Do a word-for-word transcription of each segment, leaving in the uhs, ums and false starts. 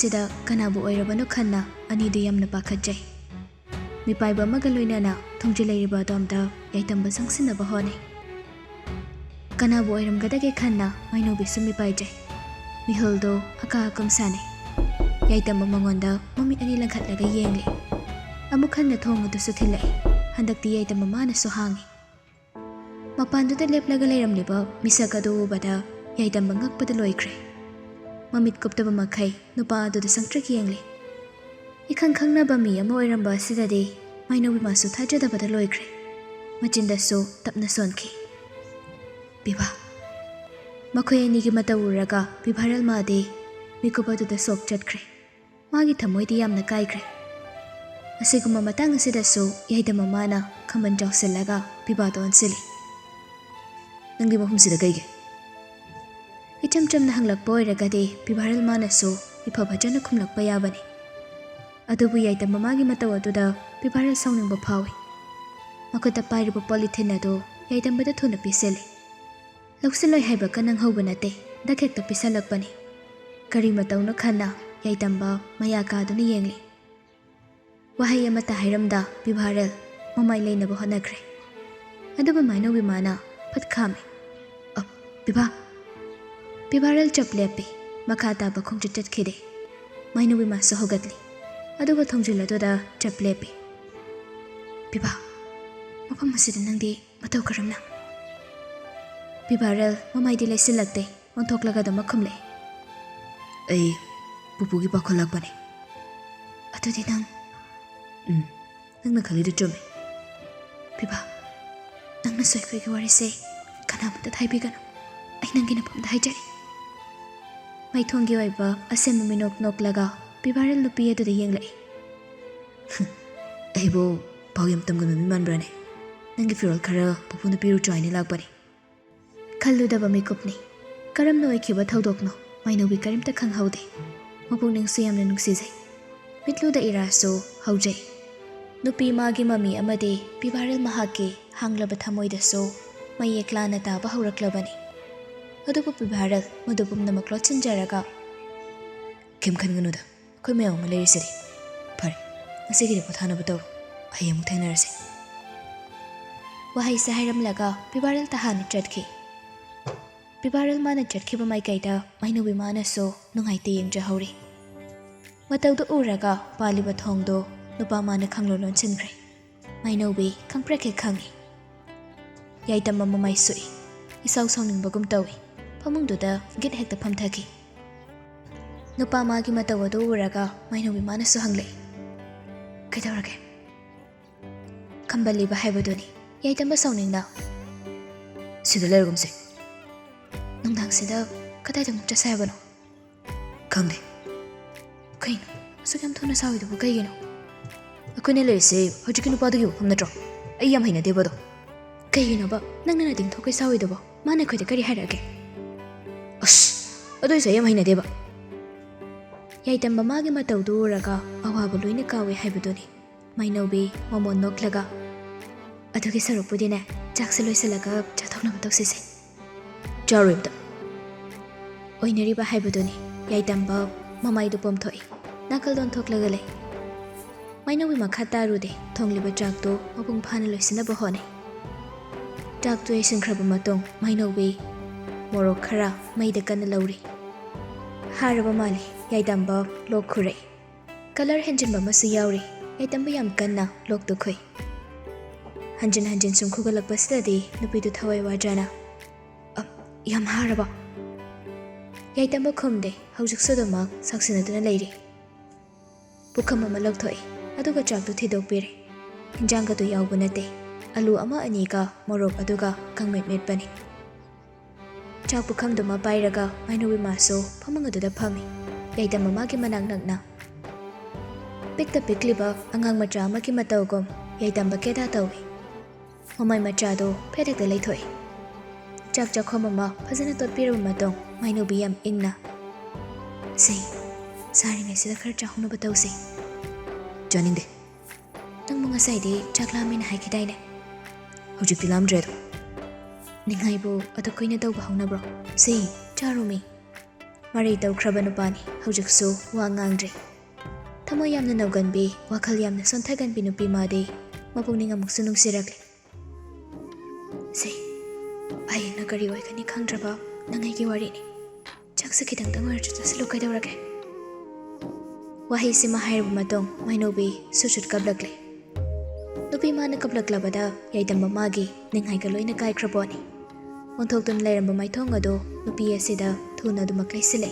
ꯁꯤꯗ ꯀꯅꯥꯕꯨ ꯑꯣꯏꯔꯕꯅꯣ ꯈꯟꯅ ꯑꯅꯤꯗꯨ ꯌꯥꯝꯅ ꯄꯥꯈꯠꯆꯩ꯫ ꯃꯤꯄꯥꯏꯕ ꯑꯃꯒ ꯂꯣꯏꯅꯅ ꯊꯣꯡꯖꯤꯜ ꯂꯩꯔꯤꯕ ꯑꯗꯣꯝꯗ ꯌꯥꯏꯇꯝꯕ ꯆꯪꯁꯤꯟꯅꯕ ꯍꯣꯠꯅꯩ꯫ ꯀꯅꯥꯕꯨ ꯑꯣꯏꯔꯝꯒꯗꯒꯦ ꯈꯟꯅ ꯃꯥꯏꯅꯧꯕꯤꯁꯨ ꯃꯤꯄꯥꯏꯖꯩ꯫ ꯃꯤꯍꯨꯜꯗꯨ ꯑꯀꯥ ꯑꯀꯨꯝ ꯁꯥꯟꯅꯩ꯫ ꯌꯥꯏꯇꯝꯕ ꯃꯉꯣꯟꯗ ꯃꯃꯤꯠ ꯑꯅꯤ ꯂꯪꯈꯠꯂꯒ ꯌꯦꯡꯂꯤ꯫ ꯑꯃꯨꯛ ꯍꯟꯅ ꯊꯣꯡ ꯑꯗꯨꯁꯨ ꯊꯤꯜꯂꯛꯏ꯫ ꯍꯟꯗꯛꯇꯤ ꯌꯥꯏꯇꯝꯕ ꯃꯥꯅꯁꯨ ꯍꯥꯡꯉꯤ꯫ ꯃꯄꯥꯟꯗꯨꯗ ꯂꯦꯞꯂꯒ ꯂꯩꯔꯝꯂꯤꯕ ꯃꯤꯁꯛ ꯑꯗꯨ ꯎꯕꯗ ꯌꯥꯏꯇꯝꯕ ꯉꯛꯄꯗ ꯂꯣꯏꯈ꯭ꯔꯦ꯫ ꯃꯃꯤꯠ ꯀꯨꯞꯇꯕ ꯃꯈꯩ ꯅꯨꯄꯥ ꯑꯗꯨꯗ ꯁꯪꯇ꯭ꯔꯤꯛ ꯌꯦꯡꯂꯤ꯫ ꯏꯈꯪ ꯈꯪꯅꯕ ꯃꯤ ꯑꯃ ꯑꯣꯏꯔꯝꯕ ꯑꯁꯤꯗꯗꯤ ꯃꯥꯏꯅꯧꯕꯤ ꯃꯥꯁꯨ ꯊꯥꯖꯗꯕꯗ ꯂꯣꯏꯈ꯭ꯔꯦ꯫ ꯃꯆꯤꯟꯗꯁꯨ ꯇꯞꯅ ꯁꯣꯟꯈꯤ, "ꯕꯤꯚꯥ!" ꯃꯈꯣꯏ ꯑꯅꯤꯒꯤ ꯃꯇꯧ ꯎꯔꯒ ꯕꯤꯚꯥꯔꯦꯜ ꯃꯥꯗꯤ ꯃꯤꯀꯨꯞ ꯑꯗꯨꯗ ꯁꯣꯛ ꯆꯠꯈ꯭ꯔꯦ꯫ ꯃꯥꯒꯤ ꯊꯃꯣꯏꯗꯤ ꯌꯥꯝꯅ ꯀꯥꯏꯈ꯭ꯔꯦ꯫ ꯑꯁꯤꯒꯨꯝꯕ ꯃꯇꯥꯡ ꯑꯁꯤꯗꯁꯨ ꯌꯥꯏꯗꯝ ꯃꯃꯥꯅ ꯈꯝꯕꯟ ꯆꯥꯎꯁꯤꯜꯂꯒ ꯕꯤꯚꯥꯗ ꯑꯣꯟꯁꯤꯜꯂꯤ꯫ "ꯅꯪꯗꯤ ꯃꯐꯝꯁꯤꯗ ꯀꯩꯒꯤ?" ꯏꯆꯝ ꯆꯝꯅ ꯍꯪꯂꯛꯄ ꯑꯣꯏꯔꯒꯗꯤ ꯕꯤꯚꯥꯔꯦꯜ ꯃꯥꯅꯁꯨ ꯏꯐ ꯐꯖꯅ ꯈꯨꯝꯂꯛꯄ ꯌꯥꯕꯅꯤ꯫ ꯑꯗꯨꯕꯨ ꯌꯥꯏꯗꯝ ꯃꯃꯥꯒꯤ ꯃꯇꯧ ꯑꯗꯨꯗ ꯕꯤꯚꯥꯔꯦꯜ ꯁꯥꯎꯅꯤꯡꯕ ꯐꯥꯎꯏ꯫ ꯃꯈꯨꯠꯇ ꯄꯥꯏꯔꯤꯕ ꯄꯣꯂꯤꯊꯤꯟ ꯑꯗꯨ ꯌꯥꯏꯗꯝꯕꯗ ꯊꯨꯅ ꯄꯤꯁꯤꯜꯂꯤ꯫ ꯂꯧꯁꯤꯜꯂꯣꯏ ꯍꯥꯏꯕ ꯀꯅꯪ ꯍꯧꯕ ꯅꯠꯇꯦ, ꯗꯛ ꯍꯦꯛꯇ ꯄꯤꯁꯜꯂꯛꯄꯅꯤ꯫ ꯀꯔꯤ ꯃꯇꯧꯅꯣ ꯈꯟꯅ ꯌꯥꯏꯗꯝꯕ ꯃꯌꯥ ꯀꯥꯗꯨꯅ ꯌꯦꯡꯂꯤ꯫ ꯋꯥꯍꯩ ꯑꯃꯠꯇ ꯍꯥꯏꯔꯝꯗ ꯕꯤꯚꯥꯔꯦꯜ ꯃꯃꯥꯏ ꯂꯩꯅꯕ ꯍꯣꯠꯅꯈ꯭ꯔꯦ꯫ ꯑꯗꯨꯕꯨ ꯃꯥꯏꯅꯧꯕꯤ ꯃꯥꯅ ꯐꯠ ꯈꯥꯝꯃꯤ꯫ "ꯑ, ꯕꯤꯚꯥ!" ꯕꯤꯚꯥꯔꯦꯜ ꯆꯞ ꯂꯦꯞꯄꯤ꯫ ꯃꯈꯥ ꯇꯥꯕ ꯈꯣꯡꯆꯠ ꯆꯠꯈꯤꯗꯦ꯫ ꯃꯥꯏꯅꯧꯕꯤ ꯃꯥꯁꯨ ꯍꯧꯒꯠꯂꯤ꯫ ꯑꯗꯨꯒ ꯊꯣꯡꯖꯤꯜ ꯑꯗꯨꯗ ꯆꯞ ꯂꯦꯞꯄꯤ꯫ "ꯕꯤꯚꯥ, ꯃꯐꯝ ꯑꯁꯤꯗ ꯅꯪꯗꯤ ꯃꯇꯧ ꯀꯔꯝꯅ?" ꯕꯤꯚꯥꯔꯦꯜ ꯃꯃꯥꯏꯗꯤ ꯂꯩꯁꯤꯜꯂꯛꯇꯦ, ꯑꯣꯟꯊꯣꯛꯂꯒ ꯑꯗꯨꯃꯛ ꯈꯨꯝꯂꯛꯏ꯫ "ꯑꯩ ꯄꯨꯄꯨꯒꯤ ꯄꯥꯈꯠꯂꯛꯄꯅꯤ꯫" "ꯑꯗꯨꯗꯤ ꯅꯪ?" "ꯎꯝ, ꯅꯪꯅ ꯈꯜꯂꯤꯗꯨ ꯆꯨꯝꯃꯤ꯫" "ꯕꯤꯚꯥ, ꯅꯪꯅꯁꯨ ꯑꯩꯈꯣꯏꯒꯤ ꯋꯥꯔꯤꯁꯦ ꯀꯅꯥꯃꯠꯇꯗ ꯍꯥꯏꯕꯤꯒꯅꯨ꯫ ꯑꯩ ꯅꯪꯒꯤ ꯅꯐꯝꯗ ꯍꯥꯏꯖꯔꯤ꯫" ꯃꯥꯏꯊꯣꯡꯒꯤ ꯑꯣꯏꯕ ꯑꯁꯦꯡꯕ ꯃꯤꯅꯣꯛ ꯅꯣꯛꯂꯒ ꯕꯤꯚꯥꯔꯦꯜ ꯅꯨꯄꯤ ꯑꯗꯨꯗ ꯌꯦꯡꯂꯛꯏ꯫ "ꯑꯩꯕꯨ ꯄꯥꯎ ꯌꯥꯝ ꯇꯝꯒꯟꯕ ꯃꯤ ꯃꯥꯟꯕ꯭ꯔꯥꯅꯦ? ꯅꯪꯒꯤ ꯐꯤꯔꯣꯜ ꯈꯔ ꯄꯨꯄꯨꯅ ꯄꯤꯔꯨꯆꯣ ꯍꯥꯏꯅ ꯂꯥꯛꯄꯅꯤ꯫" ꯈꯜꯂꯨꯗꯕ ꯃꯤꯀꯨꯞꯅꯤ꯫ ꯀꯔꯝꯅ ꯑꯣꯏꯈꯤꯕ ꯊꯧꯗꯣꯛꯅꯣ? ꯃꯥꯏꯅꯧꯕꯤ ꯀꯔꯤꯝꯇ ꯈꯪꯍꯧꯗꯦ꯫ ꯃꯄꯨꯛꯅꯤꯡꯁꯨ ꯌꯥꯝꯅ ꯅꯨꯡꯁꯤꯖꯩ꯫ ꯃꯤꯠꯂꯨꯗ ꯏꯔꯥꯁꯨ ꯍꯧꯖꯩ꯫ ꯅꯨꯄꯤ ꯃꯥꯒꯤ ꯃꯃꯤ ꯑꯃꯗꯤ ꯕꯤꯚꯥꯔꯦꯜ ꯃꯍꯥꯛꯀꯤ ꯍꯥꯡꯂꯕ ꯊꯃꯣꯏꯗꯁꯨ ꯃꯌꯦꯛ ꯂꯥꯅ ꯇꯥꯕ ꯍꯧꯔꯛꯂꯕꯅꯤ꯫ ꯑꯗꯨꯕꯨ ꯕꯤꯚꯥꯔꯦꯜ ꯃꯗꯨ ꯄꯨꯝꯅꯃꯛ ꯂꯣꯠꯁꯤꯟꯖꯔꯒ "ꯀꯩꯝ ꯈꯟꯒꯅꯨꯗ, ꯑꯩꯈꯣꯏ ꯃꯌꯥꯝ ꯑꯃ ꯂꯩꯔꯤꯁꯤꯗꯤ꯫ ꯐꯔꯦ, ꯉꯁꯤꯒꯤꯗꯤ ꯄꯣꯊꯥꯅꯕ ꯇꯧꯔꯣ, ꯍꯌꯦꯡ ꯑꯃꯨꯛ ꯊꯦꯡꯅꯔꯁꯦ"꯫ ꯋꯥꯍꯩꯁꯦ ꯍꯥꯏꯔꯝꯂꯒ ꯄꯤꯕꯥꯔꯦꯜ ꯇꯍꯥꯟꯅ ꯆꯠꯈꯤ꯫ ꯄꯤꯕꯥꯔꯦꯜ ꯃꯥꯅ ꯆꯠꯈꯤꯕ ꯃꯥꯏꯀꯩꯗ ꯃꯥꯏꯅꯧꯕꯤ ꯃꯥꯅꯁꯨ ꯅꯨꯡꯉꯥꯏꯇ ꯌꯦꯡꯖꯍꯧꯔꯤ꯫ ꯃꯇꯧꯗꯨ ꯎꯔꯒ ꯄꯥꯜꯂꯤꯕ ꯊꯣꯡꯗꯣ ꯅꯨꯄꯥ ꯃꯥꯅ ꯈꯪꯂꯣꯟ ꯂꯣꯟꯁꯤꯟꯈ꯭ꯔꯦ꯫ ꯃꯥꯏꯅꯧꯕꯤ ꯈꯪꯄ꯭ꯔꯦꯛ ꯍꯦꯛ ꯈꯪꯉꯤ꯫ ꯌꯥꯏꯇꯝꯕ ꯃꯃꯥꯏ ꯁꯨꯛꯏ꯫ ꯏꯁꯥꯎ ꯁꯥꯎꯅꯤꯡꯕꯒꯨꯝ ꯇꯧꯏ꯫ ꯐꯃꯨꯡꯗꯨꯗ ꯒꯤꯠ ꯍꯦꯛꯇ ꯐꯝꯊꯈꯤ꯫ ꯅꯨꯄꯥ ꯃꯥꯒꯤ ꯃꯇꯧ ꯑꯗꯨ ꯎꯔꯒ ꯃꯥꯏꯅꯧꯕꯤ ꯃꯥꯅꯁꯨ ꯍꯪꯂꯛꯏ, "ꯀꯩꯗꯧꯔꯒꯦ?" ꯈꯝꯕꯜꯂꯤꯕ ꯍꯥꯏꯕꯗꯨꯅꯤ꯫ ꯌꯥꯏꯇꯝꯕ ꯁꯥꯎꯅꯤꯡꯅ, "ꯁꯤꯗ ꯂꯩꯔꯒꯨꯝꯁꯦ꯫ ꯅꯨꯡꯗꯥꯡꯁꯤꯗ ꯀꯗꯥꯏꯗ ꯑꯃꯨꯛ ꯆꯠꯁꯦ ꯍꯥꯏꯕꯅꯣ?" "ꯈꯪꯗꯦ꯫ ꯀꯩꯅꯣ ꯑꯁꯨꯛ ꯌꯥꯝ ꯊꯨꯅ ꯁꯥꯎꯔꯤꯗꯨꯕꯨ ꯀꯩꯒꯤꯅꯣ?" "ꯑꯩꯈꯣꯏꯅ ꯂꯩꯔꯤꯁꯦ ꯍꯧꯖꯤꯛꯀꯤ ꯅꯨꯄꯥꯗꯨꯒꯤ ꯃꯐꯝ ꯅꯠꯇ꯭ꯔꯣ? ꯑꯩ ꯌꯥꯝ ꯍꯩꯅꯗꯦꯕ ꯑꯗꯣ"꯫ "ꯀꯩꯒꯤꯅꯣꯕ ꯅꯪꯅ ꯅꯇꯤꯡ ꯊꯣꯛꯀꯩ ꯁꯥꯎꯔꯤꯗꯨꯕꯣ? ꯃꯥꯅ ꯑꯩꯈꯣꯏꯗ ꯀꯔꯤ ꯍꯥꯏꯔꯛꯑꯒꯦ?" "ꯑꯁ, ꯑꯗꯨꯏꯁꯨ ꯑꯩ ꯌꯥꯝ ꯍꯩꯅꯗꯦꯕ"꯫ ꯌꯥꯏꯇꯝꯕ ꯃꯥꯒꯤ ꯃꯇꯧꯗꯨ ꯎꯔꯒ ꯑꯋꯥꯕ ꯂꯣꯏꯅ ꯀꯥꯎꯏ ꯍꯥꯏꯕꯗꯨꯅꯤ꯫ ꯃꯥꯏꯅꯧꯕꯤ ꯃꯃꯣꯟ ꯅꯣꯛꯂꯒ, "ꯑꯗꯨꯒꯤ ꯁꯔꯨꯛꯄꯨꯗꯤꯅꯦ, ꯆꯥꯛꯁꯦ ꯂꯣꯏꯁꯤꯜꯂꯒ ꯆꯥꯊꯣꯛꯅꯕ ꯇꯧꯁꯤꯁꯦ"꯫ "ꯆꯥꯔꯣꯏ ꯑꯝꯇ"꯫ ꯑꯣꯏꯅꯔꯤꯕ ꯍꯥꯏꯕꯗꯨꯅꯤ꯫ ꯌꯥꯏꯇꯝꯕ ꯃꯃꯥꯏꯗꯨ ꯄꯣꯝꯊꯣꯛꯏ꯫ ꯅꯥꯀꯜ ꯑꯣꯟꯊꯣꯛꯂꯒ ꯂꯩ꯫ ꯃꯥꯏꯅꯧꯕꯤ ꯃꯈꯥ ꯇꯥꯔꯨꯗꯦ꯫ ꯊꯣꯡꯂꯤꯕ ꯆꯥꯛꯇꯨ ꯃꯄꯨꯡ ꯐꯥꯅ ꯂꯣꯏꯁꯤꯟꯅꯕ ꯍꯣꯠꯅꯩ꯫ ꯆꯥꯛꯇꯨ ꯌꯩꯁꯤꯟꯈ꯭ꯔꯕ ꯃꯇꯨꯡ ꯃꯥꯏꯅꯧꯕꯤ ꯃꯣꯔꯣꯛ ꯈꯔ ꯃꯩꯗ ꯀꯟꯅ ꯂꯧꯔꯤ꯫ ꯍꯥꯔꯕ ꯃꯥꯜꯂꯤ꯫ ꯌꯥꯏꯇꯝꯕ ꯂꯣꯛ ꯈꯨꯔꯛꯏ꯫ ꯀꯂꯔ ꯍꯦꯟꯖꯤꯟꯕ ꯑꯃꯁꯨ ꯌꯥꯎꯔꯤ꯫ ꯌꯥꯏꯇꯝꯕ ꯌꯥꯝ ꯀꯟꯅ ꯂꯣꯛꯇꯨ ꯈꯨꯏ꯫ ꯍꯟꯖꯤꯟ ꯍꯟꯖꯤꯟ ꯁꯨꯝ ꯈꯨꯒꯠꯂꯛꯄꯁꯤꯗꯗꯤ ꯅꯨꯄꯤꯗꯨ ꯊꯋꯥꯏ ꯋꯥꯖꯅ, "ꯑ, ꯌꯥꯝ ꯍꯥꯔꯕ?" ꯌꯥꯏꯇꯝꯕ ꯈꯨꯝꯗꯦ꯫ ꯍꯧꯖꯤꯛꯁꯨ ꯑꯗꯨꯃꯛ ꯁꯥꯎꯁꯤꯟꯅꯗꯨꯅ ꯂꯩꯔꯤ꯫ ꯄꯨꯈꯝ ꯑꯃ ꯂꯧꯊꯣꯛꯏ, ꯑꯗꯨꯒ ꯆꯥꯛꯇꯨ ꯊꯤꯗꯣꯛꯄꯤꯔꯦ꯫ ꯍꯤꯟꯖꯥꯡꯒꯗꯨ ꯌꯥꯎꯕ ꯅꯠꯇꯦ꯫ ꯑꯂꯨ ꯑꯃ ꯑꯅꯤꯒ ꯃꯣꯔꯣꯛ ꯑꯗꯨꯒ ꯀꯥꯡꯃꯦꯠ ꯃꯦꯠꯄꯅꯤ꯫ ꯆꯥꯛ ꯄꯨꯈꯝꯗꯨꯃ ꯄꯥꯏꯔꯒ ꯃꯥꯏꯅꯧꯕꯤ ꯃꯥꯁꯨ ꯐꯃꯨꯡ ꯑꯗꯨꯗ ꯐꯝꯃꯤ꯫ ꯌꯥꯏꯇꯝꯕ ꯃꯥꯒꯤ ꯃꯅꯥꯛ ꯅꯛꯅ꯫ ꯄꯤꯛꯇ ꯄꯤꯛꯂꯤꯕ ꯑꯉꯥꯡ ꯃꯆꯥ ꯑꯃꯒꯤ ꯃꯇꯧꯒꯨꯝ ꯌꯥꯏꯇꯝꯕ ꯀꯦꯗꯥ ꯇꯧꯏ꯫ ꯃꯃꯥꯏ ꯃꯆꯥꯗꯨ ꯐꯦꯠ ꯍꯦꯛꯇ ꯂꯩꯊꯣꯛꯏ꯫ ꯆꯥꯛ ꯆꯥꯛꯈꯣꯝ ꯑꯃ ꯐꯖꯅ ꯇꯣꯠꯄꯤꯔꯕ ꯃꯇꯨꯡ ꯃꯥꯏꯅꯧꯕꯤ ꯌꯥꯝ ꯏꯪꯅ, "ꯁꯦ, ꯁꯥꯔꯤꯉꯩꯁꯤꯗ ꯈꯔ ꯆꯥꯍꯧꯅꯕ ꯇꯧꯁꯤ"꯫ "ꯆꯥꯅꯤꯡꯗꯦ"꯫ "ꯅꯪꯕꯨ ꯉꯁꯥꯏꯗꯤ ꯆꯥꯛ ꯂꯥꯝꯃꯦꯅ ꯍꯥꯏꯈꯤꯗꯥꯏꯅꯦ?" "ꯍꯧꯖꯤꯛꯇꯤ ꯂꯥꯝꯗ꯭ꯔꯦ ꯑꯗꯣ"꯫ "ꯅꯤꯡꯉꯥꯏꯕꯨ ꯑꯗꯨ ꯀꯨꯏꯅ ꯇꯧꯕ ꯍꯧꯅꯕ꯭ꯔꯣ? ꯁꯦ, ꯆꯥꯔꯣꯃꯤ"꯫ ꯃꯔꯩ ꯇꯧꯈ꯭ꯔꯕ ꯅꯨꯄꯥꯅꯤ꯫ ꯍꯧꯖꯤꯛꯁꯨ ꯋꯥ ꯉꯥꯡꯗ꯭ꯔꯦ꯫ ꯊꯃꯣꯏ ꯌꯥꯝꯅ ꯅꯧꯒꯟꯕꯤ, ꯋꯥꯈꯜ ꯌꯥꯝꯅ ꯁꯣꯟꯊꯒꯟꯕꯤ ꯅꯨꯄꯤ ꯃꯥꯗꯤ ꯃꯄꯨꯛꯅꯤꯡ ꯑꯃꯨꯛꯁꯨ ꯅꯨꯡꯁꯤꯔꯛꯂꯦ꯫ "ꯁꯦ, ꯍꯌꯦꯡꯅ ꯀꯔꯤ ꯑꯣꯏꯒꯅꯤ ꯈꯪꯗ꯭ꯔꯕ ꯅꯪ ꯑꯩꯒꯤ ꯋꯥꯔꯤꯅꯤ꯫ ꯆꯥꯛꯁꯦ ꯈꯤꯇꯪꯗꯪ ꯑꯣꯏꯔꯁꯨ ꯆꯥꯁꯤꯜꯂꯨ, ꯀꯩꯗꯧꯔꯒꯦ?" ꯋꯥꯍꯩꯁꯤꯃ ꯍꯥꯏꯔꯕ ꯃꯇꯨꯡ ꯃꯥꯏꯅꯧꯕꯤ ꯁꯨꯠ ꯁꯨꯠ ꯀꯞꯂꯛꯂꯦ꯫ ꯅꯨꯄꯤ ꯃꯥꯅ ꯀꯞꯂꯛꯂꯕꯗ ꯌꯥꯏꯗꯝꯕ ꯃꯥꯒꯤ ꯅꯤꯡꯉꯥꯏꯒ ꯂꯣꯏꯅ ꯀꯥꯏꯈ꯭ꯔ ꯄꯣꯠꯅꯤ꯫ ꯑꯣꯟꯊꯣꯛꯇꯨꯅ ꯂꯩꯔꯝꯕ ꯃꯥꯏꯊꯣꯡ ꯑꯗꯨ ꯅꯨꯄꯤ ꯑꯁꯤꯗ ꯊꯨꯅ ꯑꯗꯨꯃꯛ ꯂꯩꯁꯤꯜꯂꯦ꯫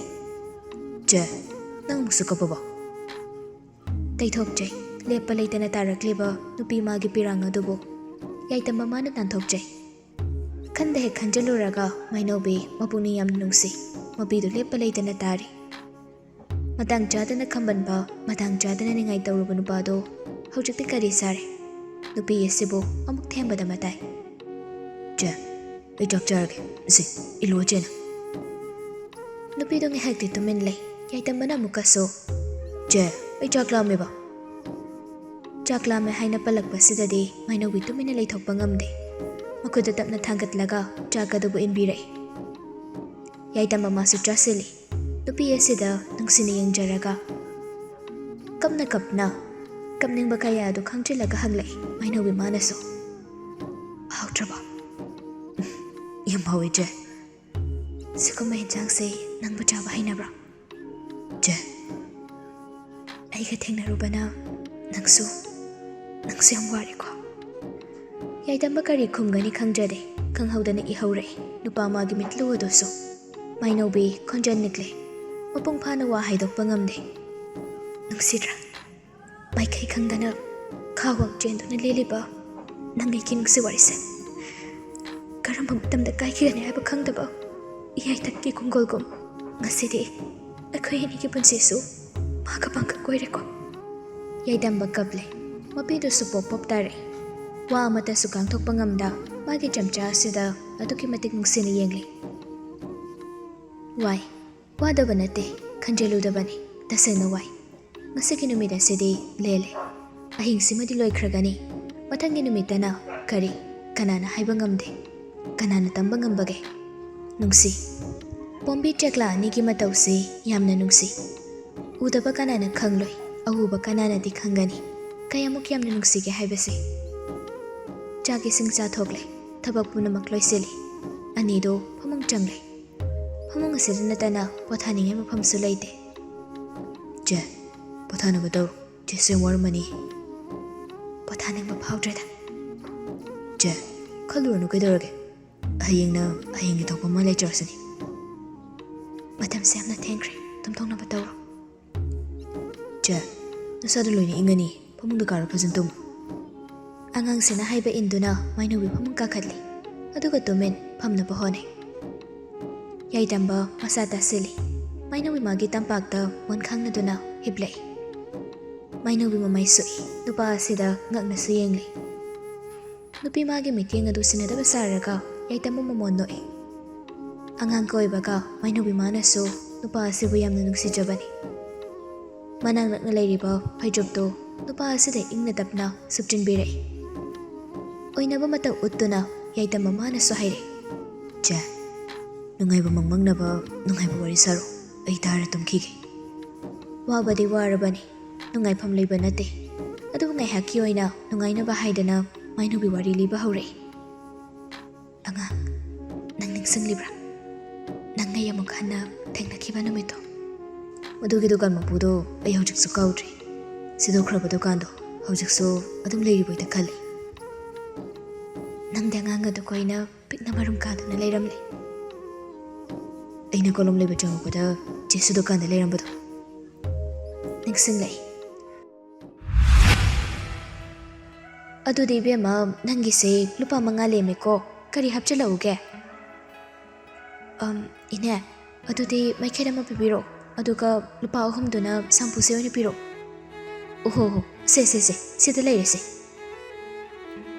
"ꯆꯦ, ꯅꯪ ꯑꯃꯨꯛꯁꯨ ꯀꯞꯄꯕꯣ?" ꯇꯩꯊꯣꯛꯆꯩ꯫ ꯂꯦꯞꯄ ꯂꯩꯇꯅ ꯇꯥꯔꯛꯂꯤꯕ ꯅꯨꯄꯤ ꯃꯥꯒꯤ ꯄꯤꯔꯥꯡ ꯑꯗꯨꯕꯨ ꯌꯥꯏꯗꯝꯕ ꯃꯥꯅ ꯇꯥꯟꯊꯣꯛꯆꯩ꯫ ꯈꯟꯗ ꯍꯦꯛ ꯈꯟꯖꯤꯜꯂꯨꯔꯒ ꯃꯥꯏꯅꯧꯕꯤ ꯃꯄꯨꯛꯅꯤꯡ ꯌꯥꯝꯅ ꯅꯨꯡꯁꯤ꯫ ꯃꯄꯤꯗꯨ ꯂꯦꯞꯄ ꯂꯩꯇꯅ ꯇꯥꯔꯤ꯫ ꯃꯇꯥꯡ ꯆꯥꯗꯅ ꯈꯝꯕꯟꯕ, ꯃꯇꯥꯡ ꯆꯥꯗꯅ ꯅꯤꯡꯉꯥꯏ ꯇꯧꯔꯨꯕ ꯅꯨꯄꯥꯗꯨ ꯍꯧꯖꯤꯛꯇꯤ ꯀꯔꯤ ꯁꯥꯔꯦ? ꯅꯨꯄꯤ ꯑꯁꯤꯕꯨ ꯑꯃꯨꯛ ꯊꯦꯝꯕꯗ ꯃꯇꯥꯏ꯫ "ꯆꯦ, ꯑꯩ ꯆꯥꯛ ꯆꯥꯔꯒꯦ꯫ ꯁꯤ, ꯏꯜꯂꯣ ꯆꯦꯅ꯫" ꯅꯨꯄꯤꯗꯨ ꯉꯥꯏꯍꯥꯛꯇꯤ ꯇꯨꯃꯤꯟ ꯂꯩ꯫ ꯌꯥꯏꯗꯝꯕꯅ ꯑꯃꯨꯛꯀꯁꯨ, "ꯆꯦ, ꯑꯩ ꯆꯥꯛ ꯂꯥꯝꯃꯦꯕ꯫" ꯆꯥꯛ ꯂꯥꯝꯃꯦ ꯍꯥꯏꯅ ꯄꯜꯂꯛꯄꯁꯤꯗꯗꯤ ꯃꯥꯏꯅꯧꯕꯤ ꯇꯨꯃꯤꯟꯅ ꯂꯩꯊꯣꯛꯄ ꯉꯝꯗꯦ꯫ ꯃꯈꯨꯠꯇꯨ ꯇꯞꯅ ꯊꯥꯡꯒꯠꯂꯒ ꯆꯥꯛ ꯑꯗꯨꯕꯨ ꯏꯟꯕꯤꯔꯛꯏ꯫ ꯌꯥꯏꯗꯝꯕ ꯃꯥꯁꯨ ꯆꯥꯁꯤꯜꯂꯤ꯫ ꯅꯨꯄꯤ ꯑꯁꯤꯗ ꯅꯨꯡꯁꯤꯅ ꯌꯦꯡꯖꯔꯒ, ꯀꯞꯅ ꯀꯞꯅ, ꯀꯞꯅꯤꯡꯕ ꯀꯌꯥ ꯑꯗꯨ ꯈꯪꯖꯤꯜꯂꯒ ꯍꯪꯂꯛꯏ ꯃꯥꯏꯅꯧꯕꯤ ꯃꯥꯅꯁꯨ꯫ "ꯍꯥꯎꯇ꯭ꯔꯕꯣ?" "ꯌꯥꯝ ꯍꯥꯎꯋꯦ ꯆꯦ꯫" "ꯁꯤꯒꯨꯝꯕ ꯌꯦꯟꯁꯥꯡꯁꯦ ꯅꯪꯕꯨ ꯆꯥꯕ ꯍꯩꯅꯕ꯭ꯔꯣ?" "ꯆꯦ, ꯑꯩꯒ ꯊꯦꯡꯅꯔꯨꯕꯅ ꯅꯪꯁꯨ, ꯅꯪꯁꯨ ꯌꯥꯝ ꯋꯥꯔꯦꯀꯣ꯫" ꯌꯥꯏꯗꯝꯕ ꯀꯔꯤ ꯈꯨꯝꯒꯅꯤ ꯈꯪꯖꯗꯦ, ꯈꯪꯍꯧꯗꯅ ꯏꯍꯧꯔꯛꯏ ꯅꯨꯄꯥ ꯃꯥꯒꯤ ꯃꯤꯠꯂꯨ ꯑꯗꯨꯁꯨ꯫ ꯃꯥꯏꯅꯧꯕꯤ ꯈꯣꯟꯖꯦꯜ ꯅꯤꯛꯂꯦ꯫ ꯃꯄꯨꯡ ꯐꯥꯅ ꯋꯥ ꯍꯥꯏꯗꯣꯛꯄ ꯉꯝꯗꯦ꯫ "ꯅꯨꯡꯁꯤꯗ꯭ꯔꯥ? ꯃꯥꯏꯀꯩ ꯈꯪꯗꯅ ꯈꯥ ꯋꯥꯡ ꯆꯦꯟꯗꯨꯅ ꯂꯦꯜꯂꯤꯕ ꯅꯪ ꯑꯩꯒꯤ ꯅꯨꯡꯁꯤ ꯋꯥꯔꯤꯁꯦ ꯀꯔꯝꯕ ꯃꯇꯝꯗ ꯀꯥꯏꯈꯤꯒꯅꯤ ꯍꯥꯏꯕ ꯈꯪꯗꯕ ꯏꯌꯥꯏꯊꯛꯀꯤ ꯈꯣꯡꯒꯣꯜꯒꯨꯝ ꯉꯁꯤꯗꯤ ꯑꯩꯈꯣꯏ ꯑꯅꯤꯒꯤ ꯄꯨꯟꯁꯤꯁꯨ ꯃꯍꯥꯛꯀ ꯄꯥꯡꯀꯛ ꯑꯣꯏꯔꯦꯀꯣ꯫" ꯌꯥꯏꯗꯝꯕ ꯀꯞꯂꯦ꯫ ꯃꯄꯤꯗꯨꯁꯨ ꯄꯣꯞ ꯄꯣꯞ ꯇꯥꯔꯛꯏ꯫ ꯋꯥ ꯑꯃꯠꯇꯁꯨ ꯉꯥꯡꯊꯣꯛꯄ ꯉꯝꯗ ꯃꯥꯒꯤ ꯆꯝꯆꯥ ꯑꯁꯤꯗ ꯑꯗꯨꯛꯀꯤ ꯃꯇꯤꯛ ꯅꯨꯡꯁꯤꯅ ꯌꯦꯡꯂꯤ꯫ ꯋꯥꯏ꯫ ꯋꯥꯗꯕ ꯅꯠꯇꯦ, ꯈꯟꯖꯤꯜꯂꯨꯗꯕꯅꯤ꯫ ꯇꯁꯦꯡꯅ ꯋꯥꯏ꯫ ꯉꯁꯤꯒꯤ ꯅꯨꯃꯤꯠ ꯑꯁꯤꯗꯤ ꯂꯦꯜꯂꯦ꯫ ꯑꯍꯤꯡꯁꯤꯃꯗꯤ ꯂꯣꯏꯈ꯭ꯔꯒꯅꯤ꯫ ꯃꯊꯪꯒꯤ ꯅꯨꯃꯤꯠꯇꯅ ꯀꯔꯤ, ꯀꯅꯥꯅ ꯍꯥꯏꯕ ꯉꯝꯗꯦ꯫ ꯀꯅꯥꯅ ꯇꯝꯕ ꯉꯝꯕꯒꯦ? ꯅꯨꯡꯁꯤ꯫ ꯄꯣꯝꯕꯤ ꯆꯦꯛꯂꯥ ꯑꯅꯤꯒꯤ ꯃꯇꯧꯁꯤ ꯌꯥꯝꯅ ꯅꯨꯡꯁꯤ꯫ ꯎꯗꯕ ꯀꯅꯥꯅ ꯈꯪꯂꯣꯏ, ꯑꯎꯕ ꯀꯅꯥꯅꯗꯤ ꯈꯪꯒꯅꯤ ꯀꯌꯥꯃꯨꯛ ꯌꯥꯝꯅ ꯅꯨꯡꯁꯤꯒꯦ ꯍꯥꯏꯕꯁꯦ꯫ ꯆꯥꯛ ꯏꯁꯤꯡ ꯆꯥꯊꯣꯛꯂꯦ, ꯊꯕꯛ ꯄꯨꯝꯅꯃꯛ ꯂꯣꯏꯁꯤꯜꯂꯤ꯫ ꯑꯅꯤꯗꯣ ꯐꯃꯨꯡ ꯆꯪꯂꯦ꯫ ꯐꯃꯨꯡ ꯑꯁꯤꯗ ꯅꯠꯇꯅ ꯄꯣꯊꯥꯅꯤꯡꯉꯥꯏ ꯃꯐꯝꯁꯨ ꯂꯩꯇꯦ꯫ "ꯆꯦ, ꯄꯣꯊꯥꯅꯕ ꯇꯧꯔꯣ꯫ ꯆꯦꯁꯨ ꯌꯥꯝ ꯋꯥꯔꯝꯃꯅꯤ꯫" "ꯄꯣꯊꯥꯅꯤꯡꯕ ꯐꯥꯎꯗ꯭ꯔꯦꯗ꯫" "ꯆꯦ, ꯈꯜꯂꯨꯔꯅꯨ, ꯀꯩꯗꯧꯔꯒꯦ? ꯍꯌꯦꯡꯅ ꯍꯌꯦꯡꯒꯤ ꯊꯣꯛꯄ ꯑꯃ ꯂꯩꯖꯔꯁꯤꯅꯤ꯫ ꯃꯇꯝꯁꯦ ꯌꯥꯝꯅ ꯊꯦꯡꯈ꯭ꯔꯦ, ꯇꯨꯝꯊꯣꯛꯅꯕ ꯇꯧꯔꯣ꯫" "ꯆꯦ, ꯅꯁꯥꯗꯣ ꯂꯣꯏꯅ ꯏꯪꯉꯅꯤ, ꯐꯃꯨꯡꯗ ꯀꯥꯔꯣ, ꯐꯖꯅ ꯇꯨꯝꯃꯨ꯫" ꯑꯉꯥꯡꯁꯤꯅ ꯍꯥꯏꯕ ꯏꯟꯗꯨꯅ ꯃꯥꯏꯅꯧꯕꯤ ꯐꯃꯨꯡ ꯀꯥꯈꯠꯂꯤ, ꯑꯗꯨꯒ ꯇꯨꯃꯤꯟ ꯐꯝꯅꯕ ꯍꯣꯠꯅꯩ꯫ ꯌꯥꯏꯇꯝꯕ ꯃꯁꯥ ꯇꯥꯁꯤꯜꯂꯤ꯫ ꯃꯥꯏꯅꯧꯕꯤ ꯃꯥꯒꯤ ꯇꯝꯄꯥꯛꯇ ꯃꯣꯟ ꯈꯥꯡꯅꯗꯨꯅ ꯍꯤꯞꯂꯛꯏ꯫ ꯃꯥꯏꯅꯧꯕꯤ ꯃꯃꯥꯏ ꯁꯣꯛꯏ, ꯅꯨꯄꯥ ꯑꯁꯤꯗ ꯉꯛꯅꯁꯨ ꯌꯦꯡꯂꯤ꯫ ꯅꯨꯄꯤ ꯃꯥꯒꯤ ꯃꯤꯠꯌꯦꯡ ꯑꯗꯨ ꯁꯤꯟꯅꯗꯕ ꯁꯥꯔꯒ ꯌꯥꯏꯇꯝꯕ ꯃꯃꯣꯟ ꯅꯣꯛꯏ꯫ ꯑꯉꯥꯡ ꯀꯣꯏꯕꯒ ꯃꯥꯏꯅꯧꯕꯤ ꯃꯥꯅꯁꯨ ꯅꯨꯄꯥ ꯑꯁꯤꯕꯨ ꯌꯥꯝꯅ ꯅꯨꯡꯁꯤꯖꯕꯅꯤ꯫ ꯃꯅꯥꯛ ꯅꯛꯅ ꯂꯩꯔꯤꯕ ꯐꯩꯖꯨꯞꯇꯨ ꯅꯨꯄꯥ ꯑꯁꯤꯗ ꯏꯪꯅ ꯇꯞꯅ ꯁꯨꯞꯆꯤꯟꯕꯤꯔꯛꯏ꯫ ꯑꯣꯏꯅꯕ ꯃꯇꯧ ꯎꯠꯇꯨꯅ ꯌꯥꯏꯇꯝꯕ ꯃꯥꯅꯁꯨ ꯍꯥꯏꯔꯛꯏ, "ꯆꯦ, ꯅꯨꯡꯉꯥꯏꯕ ꯃꯪꯃꯪꯅꯕ ꯅꯨꯡꯉꯥꯏꯕ ꯋꯥꯔꯤ ꯁꯥꯔꯣ, ꯑꯩ ꯇꯥꯔ ꯇꯨꯝꯈꯤꯒꯦ꯫" ꯋꯥꯕꯗꯤ ꯋꯥꯔꯕꯅꯤ, ꯅꯨꯡꯉꯥꯏꯐꯝ ꯂꯩꯕ ꯅꯠꯇꯦ꯫ ꯑꯗꯨꯕꯨ ꯉꯥꯏꯍꯥꯛꯀꯤ ꯑꯣꯏꯅ ꯅꯨꯡꯉꯥꯏꯅꯕ ꯍꯥꯏꯗꯅ ꯃꯥꯏꯅꯧꯕꯤ ꯋꯥꯔꯤ ꯂꯤꯕ ꯍꯧꯔꯛꯏ꯫ "ꯑꯉꯥꯡ, ꯅꯪ ꯅꯤꯡꯁꯤꯡꯂꯤꯕ꯭ꯔꯥ? ꯅꯪ ꯑꯩ ꯑꯃꯨꯛ ꯍꯟꯅ ꯊꯦꯡꯅꯈꯤꯕ ꯅꯨꯃꯤꯠꯇꯣ?" "ꯃꯗꯨꯒꯤ ꯗꯨꯀꯥꯟ ꯃꯄꯨꯗꯣ ꯑꯩ ꯍꯧꯖꯤꯛꯁꯨ ꯀꯥꯎꯗ꯭ꯔꯤ꯫ ꯁꯤꯗꯣꯛꯈ꯭ꯔꯕ ꯗꯨꯀꯥꯟꯗꯣ ꯍꯧꯖꯤꯛꯁꯨ ꯑꯗꯨꯝ ꯂꯩꯔꯤꯕꯣꯏꯗ ꯈꯜꯂꯤ꯫" "ꯅꯪꯗꯤ ꯑꯉꯥꯡ ꯑꯗꯨ ꯀꯣꯏꯅ ꯄꯤꯛꯅ ꯃꯔꯨꯝ ꯀꯥꯗꯨꯅ ꯂꯩꯔꯝꯂꯦ꯫" "ꯑꯩꯅ ꯀꯣꯂꯣꯝ ꯂꯩꯕ ꯆꯪꯉꯛꯄꯗ ꯆꯦꯁꯨ ꯗꯨꯀꯥꯟꯗ ꯂꯩꯔꯝꯕꯗꯣ ꯅꯤꯡꯁꯤꯡꯂꯛꯏ꯫" "ꯑꯗꯨꯗꯤ ꯏꯕꯦꯝꯃ, ꯅꯪꯒꯤꯁꯦ ꯂꯨꯄꯥ ꯃꯉꯥ ꯂꯦꯝꯃꯦꯀꯣ, ꯀꯔꯤ ꯍꯥꯞꯆꯤꯜꯂꯛꯎꯒꯦ?" "ꯑꯝ, ꯏꯅꯦ, ꯑꯗꯨꯗꯤ ꯃꯩꯈꯦꯠ ꯑꯃ ꯄꯤꯕꯤꯔꯣ, ꯑꯗꯨꯒ ꯂꯨꯄꯥ ꯑꯍꯨꯝꯗꯨꯅ ꯁꯝꯄꯨꯁꯦ ꯑꯣꯏꯅ ꯄꯤꯔꯣ꯫" "ꯑꯣꯍꯣ ꯍꯣ, ꯁꯦ ꯁꯦ ꯁꯦ, ꯁꯤꯗ ꯂꯩꯔꯦꯁꯦ꯫"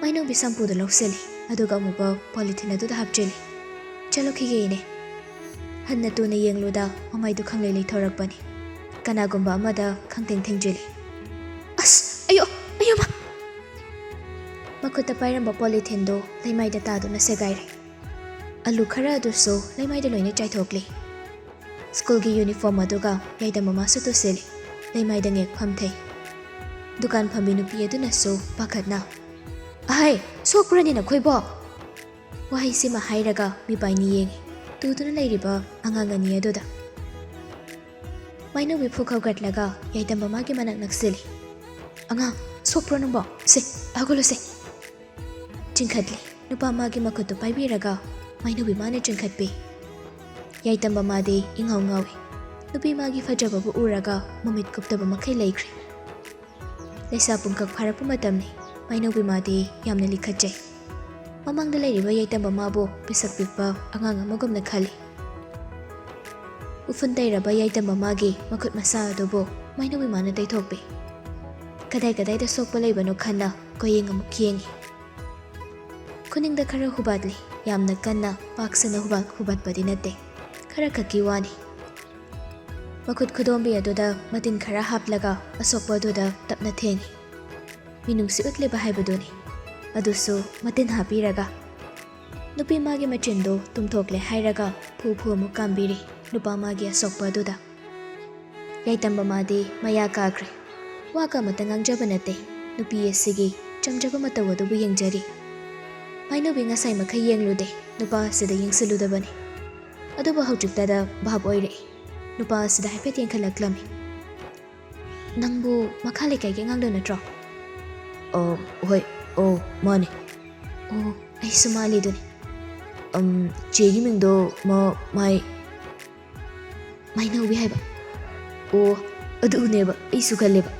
ꯃꯥꯏꯅꯧꯕꯤ ꯁꯝꯄꯨꯗꯨ ꯂꯧꯁꯤꯜꯂꯤ, ꯑꯗꯨꯒ ꯑꯃꯨꯛꯀ ꯄꯣꯂꯤꯊꯤꯟ ꯑꯗꯨꯗ ꯍꯥꯞꯆꯤꯜꯂꯤ꯫ "ꯆꯠꯂꯨꯈꯤꯒꯦ ꯏꯅꯦ꯫" ꯍꯟꯅ ꯇꯨꯅ ꯌꯦꯡꯂꯨꯗ ꯃꯃꯥꯏꯗꯨ ꯈꯪꯂꯩ ꯂꯩꯊꯣꯔꯛꯄꯅꯤ꯫ ꯀꯅꯥꯒꯨꯝꯕ ꯑꯃꯗ ꯈꯪꯊꯦꯡ ꯊꯦꯡꯖꯤꯜꯂꯤ꯫ "ꯑꯁ! ꯑꯌꯣ! ꯑꯌꯣ ꯃꯥ!" ꯃꯈꯨꯠꯇ ꯄꯥꯏꯔꯝꯕ ꯄꯣꯂꯤꯊꯤꯟꯗꯨ ꯂꯩꯃꯥꯏꯗ ꯇꯥꯗꯨꯅ ꯁꯦꯒꯥꯏꯔꯦ꯫ ꯑꯂꯨ ꯈꯔ ꯑꯗꯨꯁꯨ ꯂꯩꯃꯥꯏꯗ ꯂꯣꯏꯅ ꯆꯥꯏꯊꯣꯛꯂꯤ꯫ ꯁ꯭ꯀꯨꯜꯒꯤ ꯌꯨꯅꯤꯐꯣꯔꯝ ꯑꯗꯨꯒ ꯌꯥꯏꯇꯝ ꯃꯃꯥꯁꯨ ꯇꯨꯁꯤꯜꯂꯤ꯫ ꯂꯩꯃꯥꯏꯗ ꯉꯦꯛꯐꯝ ꯊꯩ꯫ ꯗꯨꯀꯥꯟ ꯐꯝꯕꯤ ꯅꯨꯄꯤ ꯑꯗꯨꯅꯁꯨ ꯄꯥꯈꯠꯅ, "ꯑꯍꯩ, ꯁꯣꯛꯄ꯭ꯔꯅꯤ ꯅꯈꯣꯏꯕꯣ?" ꯋꯥꯍꯩꯁꯤꯃ ꯍꯥꯏꯔꯒ ꯃꯤꯄꯥꯏꯅꯤ ꯌꯦꯡꯉꯤ ꯇꯨꯗꯨꯅ ꯂꯩꯔꯤꯕ ꯑꯉꯥꯡ ꯑꯅꯤ ꯑꯗꯨꯗ꯫ ꯃꯥꯏꯅꯧꯕꯤ ꯐꯨꯛ ꯍꯧꯒꯠꯂꯒ ꯌꯥꯏꯇꯝ ꯃꯃꯥꯒꯤ ꯃꯅꯥꯛ ꯅꯛꯁꯤꯜꯂꯤ꯫ "ꯑꯉꯥꯡ, ꯁꯣꯛꯄ꯭ꯔꯣ ꯅꯪꯕꯣ? ꯁꯦ, ꯍꯧꯒꯠꯂꯣꯁꯦ꯫" ꯆꯤꯡꯈꯠꯂꯤ꯫ ꯅꯨꯄꯥ ꯃꯥꯒꯤ ꯃꯈꯨꯠꯇꯨ ꯄꯥꯏꯕꯤꯔꯒ ꯃꯥꯏꯅꯧꯕꯤ ꯃꯥꯅ ꯆꯤꯡꯈꯠꯄꯤ꯫ ꯌꯥꯏꯇꯝ ꯃꯃꯥꯗꯤ ꯏꯉꯥꯎ ꯉꯥꯎꯏ꯫ ꯅꯨꯄꯤ ꯃꯥꯒꯤ ꯐꯖꯕꯕꯨ ꯎꯔꯒ ꯃꯃꯤꯠ ꯀꯨꯞꯇꯕ ꯃꯈꯩ ꯂꯩꯈ꯭ꯔꯦ꯫ ꯂꯩꯁꯥ ꯄꯨꯡꯀꯛ ꯐꯥꯔꯛꯄ ꯃꯇꯝꯅꯤ꯫ ꯃꯥꯏꯅꯧꯕꯤ ꯃꯥꯗꯤ ꯌꯥꯝꯅ ꯂꯤꯈꯠꯆꯩ꯫ ꯃꯃꯥꯡꯗ ꯂꯩꯔꯤꯕ ꯌꯥꯏꯇꯝ ꯃꯃꯥꯕꯨ ꯄꯤꯁꯛ ꯄꯤꯛꯄ ꯑꯉꯥꯡ ꯑꯃꯒꯨꯝꯅ ꯈꯜꯂꯤ꯫ ꯎꯐꯨꯟ ꯇꯩꯔꯕ ꯌꯥꯏꯇꯝ ꯃꯃꯥꯒꯤ ꯃꯈꯨꯠ ꯃꯁꯥ ꯑꯗꯨꯕꯨ ꯃꯥꯏꯅꯧꯕꯤ ꯃꯥꯅ ꯇꯩꯊꯣꯛꯄꯤ꯫ ꯀꯗꯥꯏ ꯀꯗꯥꯏꯗ ꯁꯣꯛꯄ ꯂꯩꯕꯅꯣ ꯈꯟꯅ ꯀꯣꯌꯦꯡ ꯑꯃꯨꯛ ꯌꯦꯡꯉꯤ꯫ ꯈꯨꯅꯤꯡꯗ ꯈꯔ ꯍꯨꯕꯥꯠꯂꯤ꯫ ꯌꯥꯝꯅ ꯀꯟꯅ ꯄꯥꯛ ꯁꯟꯅ ꯍꯨꯕꯥꯠ-, ꯍꯨꯕꯥꯠꯄꯗꯤ ꯅꯠꯇꯦ꯫ ꯈꯔ ꯈꯛꯀꯤ ꯋꯥꯅꯤ꯫ ꯃꯈꯨꯠ ꯈꯨꯗꯣꯝꯕꯤ ꯑꯗꯨꯗ ꯃꯇꯤꯟ ꯈꯔ ꯍꯥꯞꯂꯒ ꯑꯁꯣꯛꯄ ꯑꯗꯨꯗ ꯇꯞꯅ ꯊꯦꯡꯉꯤ꯫ ꯃꯤꯅꯨꯡꯁꯤ ꯎꯠꯂꯤꯕ ꯍꯥꯏꯕꯗꯨꯅꯤ꯫ ꯑꯗꯨꯁꯨ ꯃꯇꯤꯟ ꯍꯥꯞꯄꯤꯔꯒ꯫ ꯅꯨꯄꯤ ꯃꯥꯒꯤ ꯃꯆꯤꯟꯗꯨ ꯇꯨꯝꯊꯣꯛꯂꯦ ꯍꯥꯏꯔꯒ ꯐꯨ ꯐꯨ ꯑꯃꯨꯛ ꯀꯥꯝꯕꯤꯔꯤ ꯅꯨꯄꯥ ꯃꯥꯒꯤ ꯑꯁꯣꯛꯄ ꯑꯗꯨꯗ꯫ ꯌꯥꯏꯇꯝ ꯃꯃꯥꯗꯤ ꯃꯌꯥ ꯀꯥꯈ꯭ꯔꯦ꯫ ꯋꯥꯒ ꯑꯃꯇ ꯉꯥꯡꯖꯕ ꯅꯠꯇꯦ꯫ ꯅꯨꯄꯤ ꯑꯁꯤꯒꯤ ꯆꯝꯖꯕ ꯃꯇꯧ ꯑꯗꯨꯕꯨ ꯌꯦꯡꯖꯔꯤ꯫ ꯃꯥꯏꯅꯧꯕꯤ ꯉꯁꯥꯏ ꯃꯈꯩ ꯌꯦꯡꯂꯨꯗꯦ꯫ ꯅꯨꯄꯥ ꯑꯁꯤꯗ ꯌꯦꯡꯁꯤꯜꯂꯨꯗꯕꯅꯤ꯫ ꯑꯗꯨꯕꯨ ꯍꯧꯖꯤꯛꯇꯗ ꯚꯥꯞ ꯑꯣꯏꯔꯛꯏ꯫ ꯅꯨꯄꯥ ꯑꯁꯤꯗ ꯍꯥꯏꯐꯦꯠ ꯌꯦꯡꯈꯠꯂꯛꯂꯝꯃꯤ꯫ "ꯅꯪꯕꯨ ꯃꯈꯥ ꯂꯩꯀꯥꯏꯒꯤ ꯑꯉꯥꯡꯗꯣ ꯅꯠꯇ꯭ꯔꯣ?" "ꯑ, ꯍꯣꯏ, ꯑꯣ, ꯃꯥꯅꯦ꯫" "ꯑꯣ, ꯑꯩꯁꯨ ꯃꯥꯜꯂꯤꯗꯨꯅꯤ꯫" "ꯑꯝ, ꯆꯦꯒꯤ ꯃꯤꯡꯗꯣ ꯃ-, ꯃꯥꯏ-" "ꯃꯥꯏꯅꯧꯕꯤ ꯍꯥꯏꯕ?" "ꯑꯣ, ꯑꯗꯨꯅꯦꯕ ꯑꯩꯁꯨ ꯈꯜꯂꯦꯕ꯫"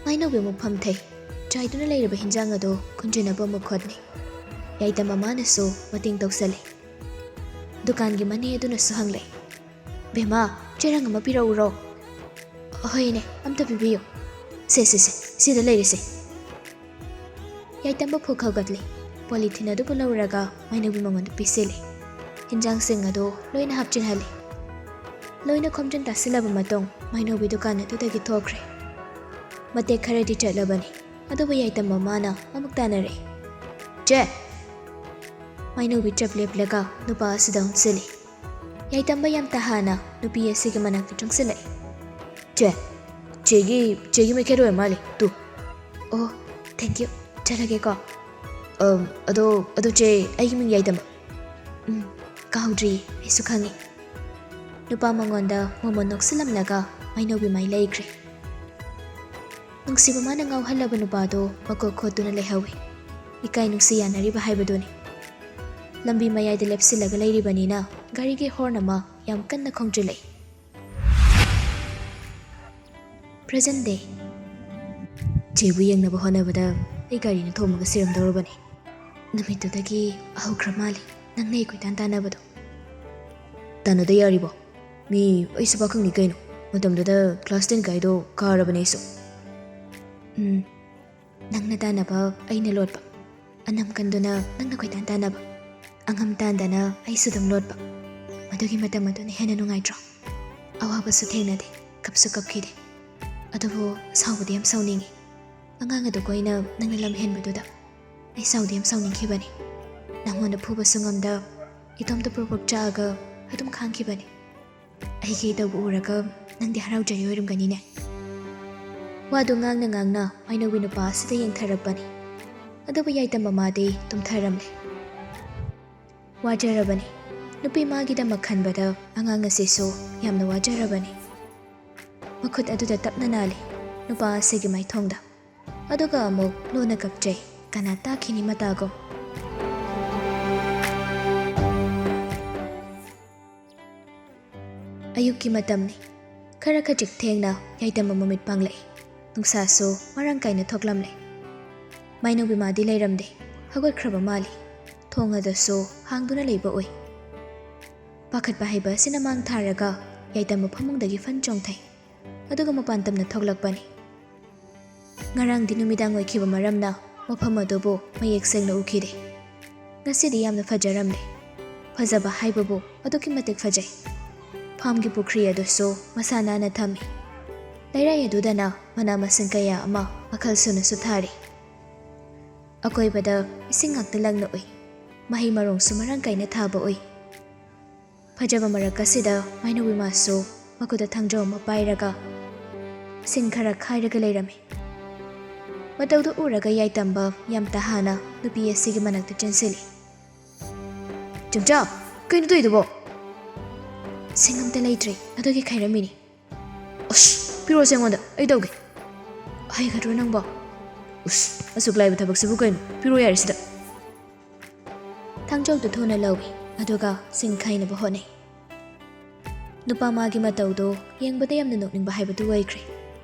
ꯃꯥꯏꯅꯧꯕꯤ ꯑꯃꯨꯛ ꯐꯝꯊꯩ꯫ ꯆꯥꯏꯗꯨꯅ ꯂꯩꯔꯤꯕ ꯍꯤꯟꯖꯥꯡ ꯑꯗꯨ ꯈꯨꯟꯖꯤꯟꯅꯕ ꯑꯃꯨꯛ ꯍꯣꯠꯅꯩ꯫ ꯌꯥꯏꯇꯝ ꯃꯃꯥꯅꯁꯨ ꯃꯇꯦꯡ ꯇꯧꯁꯜꯂꯤ꯫ ꯗꯨꯀꯥꯟꯒꯤ ꯃꯅꯦ ꯑꯗꯨꯅꯁꯨ ꯍꯪꯂꯦ, "ꯕꯦꯝꯃ, ꯆꯦꯔꯪ ꯑꯃ ꯄꯤꯔꯛꯎꯔꯣ?" "ꯍꯣꯏꯅꯦ, ꯑꯝꯇ ꯄꯤꯕꯤꯌꯨ꯫" "ꯁꯦ, ꯁꯦ, ꯁꯦ, ꯁꯤꯗ ꯂꯩꯔꯦꯁꯦ꯫" ꯌꯥꯏꯇꯝꯕ ꯐꯨꯛ ꯍꯧꯒꯠꯂꯤ꯫ ꯄꯣꯂꯤꯊꯤꯟ ꯑꯗꯨꯕꯨ ꯂꯧꯔꯒ ꯃꯥꯏꯅꯧꯕꯤ ꯃꯉꯣꯟꯗ ꯄꯤꯁꯤꯜꯂꯤ꯫ ꯍꯤꯟꯖꯥꯡꯁꯤꯡ ꯑꯗꯨ ꯂꯣꯏꯅ ꯍꯥꯞꯆꯤꯟꯍꯜꯂꯤ꯫ ꯂꯣꯏꯅ ꯈꯣꯝꯖꯤꯟ ꯇꯥꯁꯤꯜꯂꯕ ꯃꯇꯨꯡ ꯃꯥꯏꯅꯧꯕꯤ ꯗꯨꯀꯥꯟ ꯑꯗꯨꯗꯒꯤ ꯊꯣꯛꯈ꯭ꯔꯦ꯫ ꯃꯇꯦꯛ ꯈꯔꯗꯤ ꯆꯠꯂꯕꯅꯤ, ꯑꯗꯨꯕꯨ ꯌꯥꯏꯇꯝ ꯃꯃꯥꯅ ꯑꯃꯨꯛ ꯇꯥꯟꯅꯔꯛꯏ꯫ "ꯆꯦ!" ꯃꯥꯏꯅꯧꯕꯤ ꯆꯞ ꯂꯦꯞꯂꯒ ꯅꯨꯄꯥ ꯑꯁꯤꯗ ꯑꯣꯟꯁꯤꯜꯂꯤ꯫ ꯌꯥꯏꯇꯝꯕ ꯌꯥꯝ ꯇꯍꯥꯅ ꯅꯨꯄꯤ ꯑꯁꯤꯒꯤ ꯃꯅꯥꯛꯇ ꯆꯪꯁꯤꯜꯂꯛꯏ꯫ "ꯆꯦ, ꯆꯦꯒꯤ, ꯆꯦꯒꯤ ꯃꯩꯈꯦꯠ ꯑꯣꯏꯔ ꯃꯥꯜꯂꯦ, ꯇꯨ꯫" "ꯑꯣ, thank you꯫ ꯆꯠꯂꯒꯦꯀꯣ꯫" "ꯑꯝ, ꯑꯗꯣ, ꯑꯗꯣ ꯆꯦ, ꯑꯩꯒꯤ ꯃꯤꯡ ꯌꯥꯏꯇꯝꯕ꯫" "ꯎꯝ, ꯀꯥꯎꯗ꯭ꯔꯤ, ꯑꯩꯁꯨ ꯈꯪꯉꯤ꯫" ꯅꯨꯄꯥ ꯃꯉꯣꯟꯗ ꯃꯣꯃꯣꯟ ꯅꯣꯛꯁꯤꯜꯂꯝꯂꯒ ꯃꯩꯅꯧꯕꯤ ꯃꯥꯏ ꯂꯩꯈ꯭ꯔꯦ꯫ ꯅꯨꯡꯁꯤꯕ ꯃꯥꯅ ꯉꯥꯎꯍꯜꯂꯕ ꯅꯨꯄꯥꯗꯣ ꯃꯀꯣꯛ ꯈꯣꯠꯇꯨꯅ ꯂꯩꯍꯧꯏ꯫ ꯏꯀꯥꯏ ꯅꯨꯡꯁꯤ ꯌꯥꯅꯔꯤꯕ ꯍꯥꯏꯕꯗꯨꯅꯤ꯫ ꯂꯝꯕꯤ ꯃꯌꯥꯏꯗ ꯂꯦꯞꯁꯤꯜꯂꯒ ꯂꯩꯔꯤꯕꯅꯤꯅ ꯒꯥꯔꯤꯒꯤ horn ꯑꯃ ꯌꯥꯝ ꯀꯟꯅ ꯈꯣꯡꯖꯤꯜꯂꯛꯏ꯫ Present day꯫ ꯆꯦꯕꯨ ꯌꯦꯡꯅꯕ ꯍꯣꯠꯅꯕꯗ ꯑꯩ ꯒꯥꯔꯤꯅ ꯊꯣꯝꯃꯒ ꯁꯤꯔꯝꯗꯧꯔꯕꯅꯤ꯫ ꯅꯨꯃꯤꯠꯇꯨꯗꯒꯤ ꯍꯧꯈ꯭ꯔ ꯃꯥꯜꯂꯤ ꯅꯪꯅ ꯑꯩ ꯀꯣꯏꯇꯥꯟ ꯇꯥꯟꯅꯕꯗꯣ꯫ ꯇꯥꯟꯅꯗ ꯌꯥꯔꯤꯕꯣ? ꯃꯤ ꯑꯩꯁꯨ ꯄꯥꯈꯪꯅꯤ ꯀꯩꯅꯣ꯫ ꯃꯇꯝꯗꯨꯗ class ten ꯀꯥꯏꯗꯣ ꯀꯥꯔꯕꯅꯦ ꯑꯩꯁꯨ꯫ ꯎꯝ, ꯅꯪꯅ ꯇꯥꯟꯅꯕ ꯑꯩꯅ ꯂꯣꯠꯄ꯫ ꯑꯅꯝ ꯀꯟꯗꯨꯅ ꯅꯪꯅ ꯀꯣꯏꯇꯥꯟ ꯇꯥꯟꯅꯕ꯫ ꯑꯉꯝ ꯇꯥꯟꯗꯅ ꯑꯩꯁꯨ ꯑꯗꯨꯝ ꯂꯣꯠꯄ꯫ ꯃꯗꯨꯒꯤ ꯃꯇꯝ ꯑꯗꯨꯅ ꯍꯦꯟꯅ ꯅꯨꯡꯉꯥꯏꯇ꯭ꯔꯣ? ꯑꯋꯥꯕꯁꯨ ꯊꯦꯡꯅꯗꯦ, ꯀꯞꯁꯨ ꯀꯞꯈꯤꯗꯦ꯫ ꯑꯗꯨꯕꯨ ꯁꯥꯎꯕꯗꯤ ꯌꯥꯝ ꯁꯥꯎꯅꯤꯡꯉꯤ꯫ ꯑꯉꯥꯡ ꯑꯗꯨ ꯀꯣꯏꯅ ꯅꯪꯅ ꯂꯝ ꯍꯦꯟꯕꯗꯨꯗ ꯑꯩ ꯁꯥꯎꯗꯤ ꯌꯥꯝ ꯁꯥꯎꯅꯤꯡꯈꯤꯕꯅꯤ꯫ ꯅꯪꯉꯣꯟꯗ ꯐꯨꯕꯁꯨ ꯉꯝꯗ ꯏꯇꯣꯝꯇ ꯄ꯭ꯔꯣꯛ ꯄ꯭ꯔꯣꯛ ꯆꯥꯛꯑꯒ ꯑꯗꯨꯝ ꯈꯥꯡꯈꯤꯕꯅꯤ꯫ ꯑꯩꯒꯤ ꯇꯧꯕ ꯎꯔꯒ ꯅꯪꯗꯤ ꯍꯔꯥꯎꯖꯔꯤ ꯑꯣꯏꯔꯝꯒꯅꯤꯅꯦ꯫ ꯋꯥꯗꯨ ꯉꯥꯡꯅ ꯉꯥꯡꯅ ꯃꯩꯅꯧꯒꯤ ꯅꯨꯄꯥ ꯑꯁꯤꯗ ꯌꯦꯡꯊꯔꯛꯄꯅꯤ꯫ ꯑꯗꯨꯕꯨ ꯌꯥꯏꯇꯝꯕ ꯃꯥꯗꯤ ꯇꯨꯝꯊꯔꯝꯂꯦ꯫ ꯋꯥꯖꯔꯕꯅꯤ꯫ ꯅꯨꯄꯤ ꯃꯥꯒꯤꯗꯃꯛ ꯈꯟꯕꯗ ꯑꯉꯥꯡ ꯑꯁꯤꯁꯨ ꯌꯥꯝꯅ ꯋꯥꯖꯔꯕꯅꯤ꯫ ꯃꯈꯨꯠ ꯑꯗꯨꯗ ꯇꯞꯅ ꯅꯥꯜꯂꯤ ꯅꯨꯄꯥ ꯑꯁꯤꯒꯤ ꯃꯥꯏꯊꯣꯡꯗ꯫ ꯑꯗꯨꯒ ꯑꯃꯨꯛ ꯂꯣꯟꯅ ꯀꯞꯆꯩ, ꯀꯅꯥ ꯇꯥꯈꯤꯅꯤ ꯃꯇꯥꯒꯨꯝ꯫ ꯑꯌꯨꯛꯀꯤ ꯃꯇꯝꯅꯤ꯫ ꯈꯔ ꯈꯖꯤꯛ ꯊꯦꯡꯅ ꯌꯥꯏꯇꯝꯕ ꯃꯃꯤꯠ ꯄꯥꯡꯂꯛꯏ꯫ ꯅꯨꯡꯁꯥꯁꯨ ꯃꯔꯥꯡ ꯀꯥꯏꯅ ꯊꯣꯛꯂꯝꯂꯦ꯫ ꯃꯥꯏꯅꯧꯕꯤ ꯃꯥꯗꯤ ꯂꯩꯔꯝꯗꯦ, ꯍꯧꯒꯠꯈ꯭ꯔꯕ ꯃꯥꯜꯂꯤ꯫ ꯊꯣꯡ ꯑꯗꯨꯁꯨ ꯍꯥꯡꯗꯨꯅ ꯂꯩꯕ ꯎꯏ꯫ ꯄꯥꯈꯠꯄ ꯍꯩꯕ ꯑꯁꯤꯅ ꯃꯥꯡ ꯊꯥꯔꯒ ꯌꯥꯏꯇꯝꯕ ꯐꯃꯨꯡꯗꯒꯤ ꯐꯟ ꯆꯣꯡꯊꯩ꯫ ꯑꯗꯨꯒ ꯃꯄꯥꯟ ꯇꯝꯅ ꯊꯣꯛꯂꯛꯄꯅꯤ꯫ ꯉꯔꯥꯡꯗꯤ ꯅꯨꯃꯤꯗꯥꯡ ꯑꯣꯏꯈꯤꯕ ꯃꯔꯝꯅ ꯃꯐꯝ ꯑꯗꯨꯕꯨ ꯃꯌꯦꯛ ꯁꯦꯡꯅ ꯎꯈꯤꯗꯦ꯫ ꯉꯁꯤꯗꯤ ꯌꯥꯝꯅ ꯐꯖꯔꯝꯂꯦ꯫ ꯐꯖꯕ ꯍꯥꯏꯕꯕꯨ ꯑꯗꯨꯛꯀꯤ ꯃꯇꯤꯛ ꯐꯖꯩ꯫ ꯐꯥꯝꯒꯤ ꯄꯨꯈ꯭ꯔꯤ ꯑꯗꯨꯁꯨ ꯃꯁꯥ ꯅꯥꯟꯅ ꯊꯝꯃꯤ꯫ ꯂꯩꯔꯥꯏ ꯑꯗꯨꯗꯅ ꯃꯅꯥ ꯃꯁꯤꯡ ꯀꯌꯥ ꯑꯃ ꯃꯈꯜ ꯁꯨꯅꯁꯨ ꯊꯥꯔꯤ꯫ ꯑꯀꯣꯏꯕꯗ ꯏꯁꯤꯡ ꯉꯥꯛꯇ ꯂꯪꯅ ꯎꯏ꯫ ꯃꯍꯩ ꯃꯔꯣꯡꯁꯨ ꯃꯔꯥꯡ ꯀꯥꯏꯅ ꯊꯥꯕ ꯎꯏ꯫ ꯐꯖꯕ ꯃꯔꯛ ꯑꯁꯤꯗ ꯃꯥꯏꯅꯧꯕꯤ ꯃꯥꯁꯨ ꯃꯈꯨꯠꯇ ꯊꯥꯡꯖꯧ ꯑꯃ ꯄꯥꯏꯔꯒ ꯁꯤꯡ ꯈꯔ ꯈꯥꯏꯔꯒ ꯂꯩꯔꯝꯃꯤ꯫ ꯃꯇꯧꯗꯨ ꯎꯔꯒ ꯌꯥꯏꯇꯝꯕ ꯌꯥꯝ ꯇꯍꯥꯅ ꯅꯨꯄꯤ ꯑꯁꯤꯒꯤ ꯃꯅꯥꯛꯇ ꯆꯦꯟꯁꯤꯜꯂꯤ꯫ "ꯆꯨꯝꯆꯥ, ꯀꯩꯅꯣ ꯇꯧꯔꯤꯗꯨꯕꯣ?" "ꯁꯤꯡ ꯑꯝꯇ ꯂꯩꯇ꯭ꯔꯦ, ꯑꯗꯨꯒꯤ ꯈꯥꯏꯔꯝꯃꯤꯅꯤ꯫" "ꯑꯁ, ꯄꯤꯔꯛꯑꯣꯁꯦ ꯑꯩꯉꯣꯟꯗ, ꯑꯩ ꯇꯧꯒꯦ꯫" "ꯍꯩꯒꯗ꯭ꯔꯣ ꯅꯪꯕꯣ?" "ꯎꯁ, ꯑꯁꯨꯛ ꯂꯥꯏꯕ ꯊꯕꯛꯁꯤꯕꯨ ꯀꯩꯅꯣ? ꯄꯤꯔꯛꯑꯣ ꯌꯥꯔꯦ ꯁꯤꯗ꯫" ꯊꯥꯡꯖꯧꯗꯨ ꯊꯨꯅ ꯂꯧꯏ, ꯑꯗꯨꯒ ꯁꯤꯡ ꯈꯥꯏꯅꯕ ꯍꯣꯠꯅꯩ꯫ ꯅꯨꯄꯥ ꯃꯥꯒꯤ ꯃꯇꯧꯗꯣ ꯌꯦꯡꯕꯗ ꯌꯥꯝꯅ ꯅꯣꯛꯅꯤꯡꯕ ꯍꯥꯏꯕꯗꯨ ꯑꯣꯏꯈ꯭ꯔꯦ꯫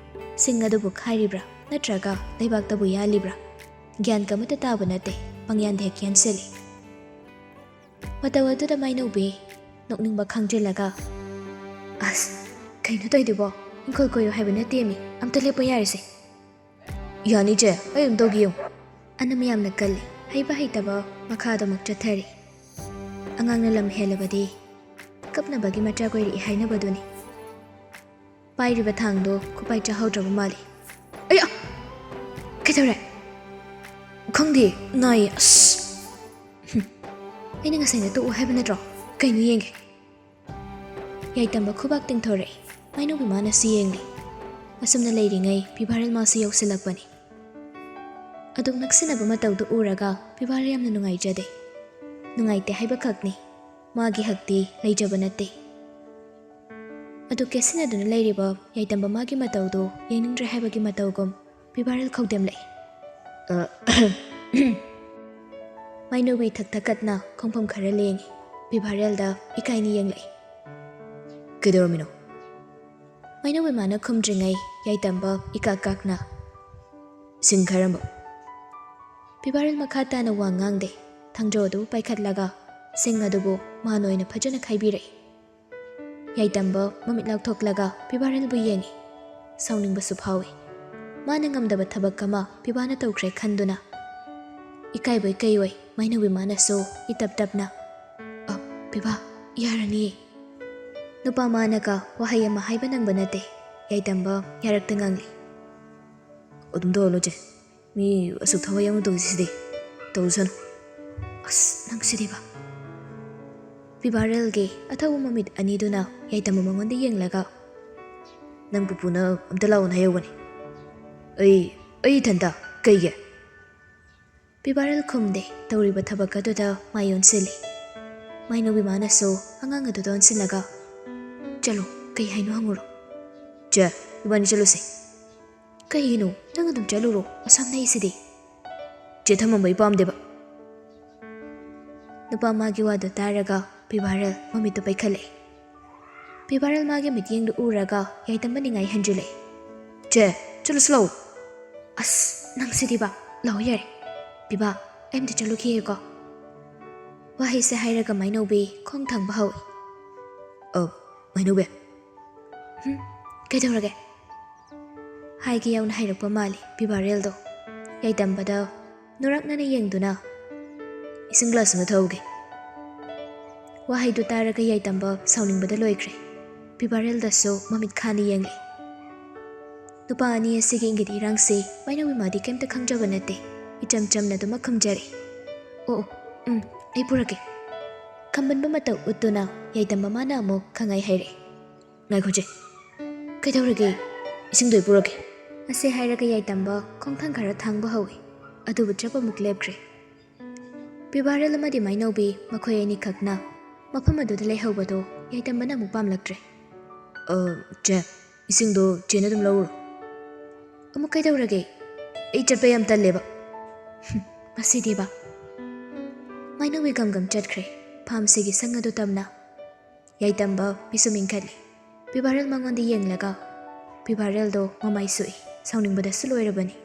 ꯁꯤꯡ ꯑꯗꯨꯕꯨ ꯈꯥꯏꯔꯤꯕ꯭ꯔꯥ ꯅꯠꯇ꯭ꯔꯒ ꯂꯩꯕꯥꯛꯇꯕꯨ ꯌꯥꯜꯂꯤꯕ꯭ꯔꯥ? ꯒ꯭ꯌꯥꯟ ꯀꯃꯠꯇ ꯇꯥꯕ ꯅꯠꯇꯦ, ꯄꯪꯌꯥꯟꯗ ꯍꯦꯛ ꯌꯥꯟꯁꯤꯜꯂꯤ꯫ ꯃꯇꯧ ꯑꯗꯨꯗ ꯃꯥꯏꯅꯧꯕꯤ ꯅꯣꯛꯅꯤꯡꯕ ꯈꯪꯖꯤꯜꯂꯒ, "ꯑꯁ, ꯀꯩꯅꯣ ꯇꯧꯏꯗꯨꯕꯣ? ꯏꯪꯈꯣꯜ ꯀꯣꯏꯌꯣ ꯍꯥꯏꯕ ꯅꯠꯇꯦꯃꯤ, ꯑꯝꯇ ꯂꯦꯞꯄꯣ ꯌꯥꯔꯦꯁꯦ꯫" "ꯌꯥꯅꯤ ꯆꯦ, ꯑꯩ ꯑꯗꯨꯝ ꯇꯧꯒꯦ ꯌꯦꯡꯉꯨ꯫" ꯑꯅꯝ ꯌꯥꯝꯅ ꯀꯜꯂꯤ, ꯍꯩꯕ ꯍꯩꯇꯕ ꯃꯈꯥꯗꯃꯛ ꯆꯠꯊꯔꯤ꯫ ꯑꯉꯥꯡꯅ ꯂꯝ ꯍꯦꯜꯂꯕꯗꯤ ꯀꯞꯅꯕꯒꯤ ꯃꯆꯥꯛ ꯑꯣꯏꯔꯛꯏ ꯍꯥꯏꯅꯕꯗꯨꯅꯤ꯫ ꯄꯥꯏꯔꯤꯕ ꯊꯥꯡꯗꯣ ꯈꯨꯄꯥꯏ ꯆꯥꯍꯧꯗ꯭ꯔꯕ ꯃꯥꯜꯂꯤ꯫ "ꯑꯌꯥ! ꯀꯩꯗꯧꯔꯦ?" "ꯈꯪꯗꯦ, ꯅꯥꯏꯌꯦ, ꯑꯁ꯫" "ꯍꯨꯝ, ꯑꯩꯅ ꯉꯁꯥꯏꯅ ꯇꯣꯛꯑꯣ ꯍꯥꯏꯕ ꯅꯠꯇ꯭ꯔꯣ? ꯀꯩꯅꯣ ꯌꯦꯡꯒꯦ꯫" ꯌꯥꯏꯇꯝꯕ ꯈꯨꯕꯥꯛ ꯇꯤꯡꯊꯣꯔꯛꯏ꯫ ꯃꯥꯏꯅꯧꯕꯤ ꯃꯥꯅꯁꯨ ꯌꯦꯡꯂꯤ꯫ ꯑꯁꯨꯝꯅ ꯂꯩꯔꯤꯉꯩ ꯄꯤꯚꯥꯔꯦꯜ ꯃꯥꯁꯨ ꯌꯧꯁꯤꯜꯂꯛꯄꯅꯤ꯫ ꯑꯗꯨꯛ ꯅꯛꯁꯤꯟꯅꯕ ꯃꯇꯧꯗꯨ ꯎꯔꯒ ꯄꯤꯚꯥꯔꯦꯜ ꯌꯥꯝꯅ ꯅꯨꯡꯉꯥꯏꯖꯗꯦ꯫ ꯅꯨꯡꯉꯥꯏꯇꯦ ꯍꯥꯏꯕꯈꯛꯅꯤ, ꯃꯥꯒꯤ ꯍꯛꯇꯤ ꯂꯩꯖꯕ ꯅꯠꯇꯦ꯫ ꯑꯗꯨ ꯀꯦꯠꯁꯤꯟꯅꯗꯨꯅ ꯂꯩꯔꯤꯕ ꯌꯥꯏꯇꯝꯕ ꯃꯥꯒꯤ ꯃꯇꯧꯗꯨ ꯌꯦꯡꯅꯤꯡꯗ꯭ꯔꯦ ꯍꯥꯏꯕꯒꯤ ꯃꯇꯧꯒꯨꯝ ꯄꯤꯚꯥꯔꯦꯜ ꯈꯧꯗꯦꯝꯂꯛꯏ꯫ ꯑ, ꯃꯥꯏꯅꯧꯕꯤ ꯊꯛ ꯊꯛꯀꯠꯅ ꯈꯣꯡꯐꯝ ꯈꯔ ꯂꯦꯡꯉꯤ꯫ ꯄꯤꯚꯥꯔꯦꯜꯗ ꯏꯀꯥꯏꯅ ꯌꯦꯡꯂꯛꯏ꯫ "ꯀꯩꯗꯧꯔꯝꯃꯤꯅꯣ?" ꯃꯥꯏꯅꯧꯕꯤ ꯃꯥꯅ ꯈꯨꯝꯗ꯭ꯔꯤꯉꯩ ꯌꯥꯏꯇꯝꯕ ꯏꯀꯥꯛ ꯀꯥꯛꯅ, "ꯁꯤꯡ ꯈꯥꯏꯔꯝꯕ꯫" ꯄꯤꯚꯥꯔꯦꯜ ꯃꯈꯥ ꯇꯥꯅ ꯋꯥ ꯉꯥꯡꯗꯦ꯫ ꯊꯥꯡꯖꯧ ꯑꯗꯨ ꯄꯥꯏꯈꯠꯂꯒ ꯁꯤꯡ ꯑꯗꯨꯕꯨ ꯃꯥꯅ ꯑꯣꯏꯅ ꯐꯖꯅ ꯈꯥꯏꯕꯤꯔꯛꯏ꯫ ꯌꯥꯏꯇꯝꯕ ꯃꯃꯤꯠ ꯂꯥꯎꯊꯣꯛꯂꯒ ꯄꯤꯚꯥꯔꯦꯜꯕꯨ ꯌꯦꯡꯉꯤ꯫ ꯁꯥꯎꯅꯤꯡꯕꯁꯨ ꯐꯥꯎꯏ꯫ ꯃꯥꯅ ꯉꯝꯗꯕ ꯊꯕꯛ ꯑꯃ ꯄꯤꯚꯥꯅ ꯇꯧꯈ꯭ꯔꯦ ꯈꯟꯗꯨꯅ ꯏꯀꯥꯏꯕꯣꯏ ꯀꯩꯑꯣꯏ ꯃꯥꯏꯅꯧꯕꯤ ꯃꯥꯅꯁꯨ ꯏꯇꯞ ꯇꯞꯅ, "ꯑ, ꯄꯤꯚꯥ, ꯌꯥꯔꯅꯤꯌꯦ꯫" ꯅꯨꯄꯥ ꯃꯥꯅꯒ ꯋꯥꯍꯩ ꯑꯃ ꯍꯥꯏꯕ ꯅꯪꯕ ꯅꯠꯇꯦ꯫ ꯌꯥꯏꯇꯝꯕ ꯌꯥꯔꯛꯇ ꯉꯥꯡꯂꯤ꯫ "ꯑꯗꯨꯝ ꯇꯧꯍꯜꯂꯣ ꯆꯦ꯫ ꯃꯤ ꯑꯁꯨꯛ ꯊꯋꯥꯏ ꯌꯥꯎꯅ ꯇꯧꯖꯩꯁꯤꯗꯤ꯫ ꯇꯧꯖꯁꯅꯨ꯫" "ꯑꯁ, ꯅꯪꯁꯤꯗꯤꯕ꯫" ꯄꯤꯕꯥꯔꯦꯜꯒꯤ ꯑꯊꯧꯕ ꯃꯃꯤꯠ ꯑꯅꯤꯗꯨꯅ ꯌꯥꯏꯇꯝꯕ ꯃꯉꯣꯟꯗ ꯌꯦꯡꯂꯒ, "ꯅꯪ ꯄꯨꯄꯨꯅ ꯑꯝꯇ ꯂꯥꯛꯑꯣꯅ ꯍꯥꯏꯍꯧꯕꯅꯤ꯫ ꯑꯩ, ꯑꯩ ꯏꯊꯟꯇ ꯀꯩꯒꯤ?" ꯄꯤꯕꯥꯔꯦꯜ ꯈꯨꯝꯗꯦ꯫ ꯇꯧꯔꯤꯕ ꯊꯕꯛ ꯑꯗꯨꯗ ꯃꯥꯏ ꯑꯣꯟꯁꯤꯜꯂꯤ꯫ ꯃꯥꯏꯅꯧꯕꯤ ꯃꯥꯅꯁꯨ ꯑꯉꯥꯡ ꯑꯗꯨꯗ ꯑꯣꯟꯁꯤꯜꯂꯒ, "ꯆꯠꯂꯣ, ꯀꯩ ꯍꯥꯏꯅꯣ ꯍꯪꯉꯨꯔꯣ꯫" "ꯆꯦ, ꯏꯕꯥꯅꯤ ꯆꯠꯂꯨꯁꯦ꯫" "ꯀꯩꯒꯤꯅꯣ? ꯅꯪ ꯑꯗꯨꯝ ꯆꯠꯂꯨꯔꯣ, ꯑꯁꯝꯅ ꯑꯩꯁꯤꯗꯤ꯫" "ꯆꯦ ꯊꯝꯃꯝꯕ ꯑꯩ ꯄꯥꯝꯗꯦꯕ꯫" ꯅꯨꯄꯥ ꯃꯥꯒꯤ ꯋꯥꯗꯨ ꯇꯥꯔꯒ ꯄꯤꯕꯥꯔꯦꯜ ꯃꯃꯤꯠꯇꯨ ꯄꯩꯈꯠꯂꯛꯏ꯫ ꯄꯤꯕꯥꯔꯦꯜ ꯃꯥꯒꯤ ꯃꯤꯠꯌꯦꯡꯗꯨ ꯎꯔꯒ ꯌꯥꯏꯇꯝꯕ ꯅꯤꯡꯉꯥꯏ ꯍꯟꯖꯤꯜꯂꯛꯏ꯫ "ꯆꯦ, ꯆꯠꯂꯨꯁꯤ ꯂꯥꯛꯑꯣ꯫" "ꯑꯁ, ꯅꯪꯁꯤꯗꯤꯕ꯫ ꯂꯥꯛꯑꯣ ꯌꯥꯔꯦ꯫ ꯄꯤꯕꯥ, ꯑꯩ ꯑꯝꯇ ꯆꯠꯂꯨꯈꯤꯒꯦꯀꯣ꯫" ꯋꯥꯍꯩꯁꯦ ꯍꯥꯏꯔꯒ ꯃꯥꯏꯅꯧꯕꯤ ꯈꯣꯡ ꯊꯥꯡꯕ ꯍꯧꯏ꯫ "ꯑ, ꯃꯥꯏꯅꯧꯕꯤ꯫" "ꯍꯨꯝ, ꯀꯩꯗꯧꯔꯒꯦ?" ꯍꯥꯏꯒꯦ ꯌꯥꯎꯅ ꯍꯥꯏꯔꯛꯄ ꯃꯥꯜꯂꯤ ꯄꯤꯕꯥꯔꯦꯜꯗꯣ꯫ ꯌꯥꯏꯇꯝꯕꯗ ꯅꯣꯔꯛꯅꯅ ꯌꯦꯡꯗꯨꯅ, "ꯏꯁꯤꯡ ꯒ꯭ꯂꯥꯁ ꯑꯃ ꯊꯛꯎꯒꯦ꯫" ꯋꯥꯍꯩꯗꯨ ꯇꯥꯔꯒ ꯌꯥꯏꯇꯝꯕ ꯁꯥꯎꯅꯤꯡꯕꯗ ꯂꯣꯏꯈ꯭ꯔꯦ꯫ ꯄꯤꯕꯥꯔꯦꯜꯗꯁꯨ ꯃꯃꯤꯠ ꯈꯥꯅ ꯌꯦꯡꯂꯤ꯫ ꯅꯨꯄꯥ ꯑꯅꯤ ꯑꯁꯤꯒꯤ ꯏꯪꯒꯤꯠ ꯏꯔꯥꯡꯁꯤ ꯃꯥꯏꯅꯧꯕꯤ ꯃꯥꯗꯤ ꯀꯩꯝꯇ ꯈꯪꯖꯕ ꯅꯠꯇꯦ꯫ ꯏꯆꯝ ꯆꯝꯅ ꯑꯗꯨꯃꯛ ꯈꯨꯝꯖꯔꯦ꯫ "ꯑꯣ, ꯑꯣ, ꯎꯝ, ꯑꯩ ꯄꯨꯔꯛꯀꯦ꯫" ꯈꯝꯕꯟꯕ ꯃꯇꯧ ꯎꯠꯇꯨꯅ ꯌꯥꯏꯇꯝꯕ ꯃꯥꯅ ꯑꯃꯨꯛ ꯈꯪꯉꯥꯏ ꯍꯥꯏꯔꯛꯑꯦ꯫ "ꯉꯥꯏꯈꯣ ꯆꯦ꯫" "ꯀꯩꯗꯧꯔꯒꯦ?" "ꯏꯁꯤꯡꯗꯣ ꯑꯩ ꯄꯨꯔꯛꯀꯦ꯫" ꯑꯁꯤ ꯍꯥꯏꯔꯒ ꯌꯥꯏꯇꯝꯕ ꯈꯣꯡꯊꯥꯡ ꯈꯔ ꯊꯥꯡꯕ ꯍꯧꯏ꯫ ꯑꯗꯨꯕꯨ ꯆꯞ ꯑꯃꯨꯛ ꯂꯦꯞꯈ꯭ꯔꯦ꯫ ꯄꯤꯕꯥꯔꯦꯜ ꯑꯃꯗꯤ ꯃꯥꯏꯅꯧꯕꯤ ꯃꯈꯣꯏ ꯑꯅꯤꯈꯛꯅ ꯃꯐꯝ ꯑꯗꯨꯗ ꯂꯩꯍꯧꯕꯗꯣ ꯌꯥꯏꯇꯝꯕꯅ ꯑꯃꯨꯛ ꯄꯥꯝꯂꯛꯇ꯭ꯔꯦ꯫ "ꯑ, ꯆꯦ, ꯏꯁꯤꯡꯗꯣ ꯆꯦꯅ ꯑꯗꯨꯝ ꯂꯧꯔꯣ꯫" "ꯑꯃꯨꯛ ꯀꯩꯗꯧꯔꯒꯦ?" "ꯑꯩ ꯆꯠꯄ ꯌꯥꯝ ꯇꯜꯂꯦꯕ꯫" "ꯍꯨꯝ, ꯃꯁꯤꯗꯤꯕ꯫" ꯃꯥꯏꯅꯧꯕꯤ ꯒꯝ ꯒꯝ ꯆꯠꯈ꯭ꯔꯦ꯫ ꯐꯥꯝꯁꯤꯒꯤ ꯁꯪ ꯑꯗꯨ ꯇꯝꯅ ꯌꯥꯏꯇꯝꯕ ꯄꯤꯁꯨꯝ ꯏꯟꯈꯠꯂꯤ꯫ ꯄꯤꯕꯥꯔꯦꯜ ꯃꯉꯣꯟꯗ ꯌꯦꯡꯂꯒ, ꯄꯤꯕꯥꯔꯦꯜꯗꯣ ꯃꯃꯥꯏ ꯁꯣꯛꯏ, ꯁꯥꯎꯅꯤꯡꯕꯗꯁꯨ ꯂꯣꯏꯔꯕꯅꯤ꯫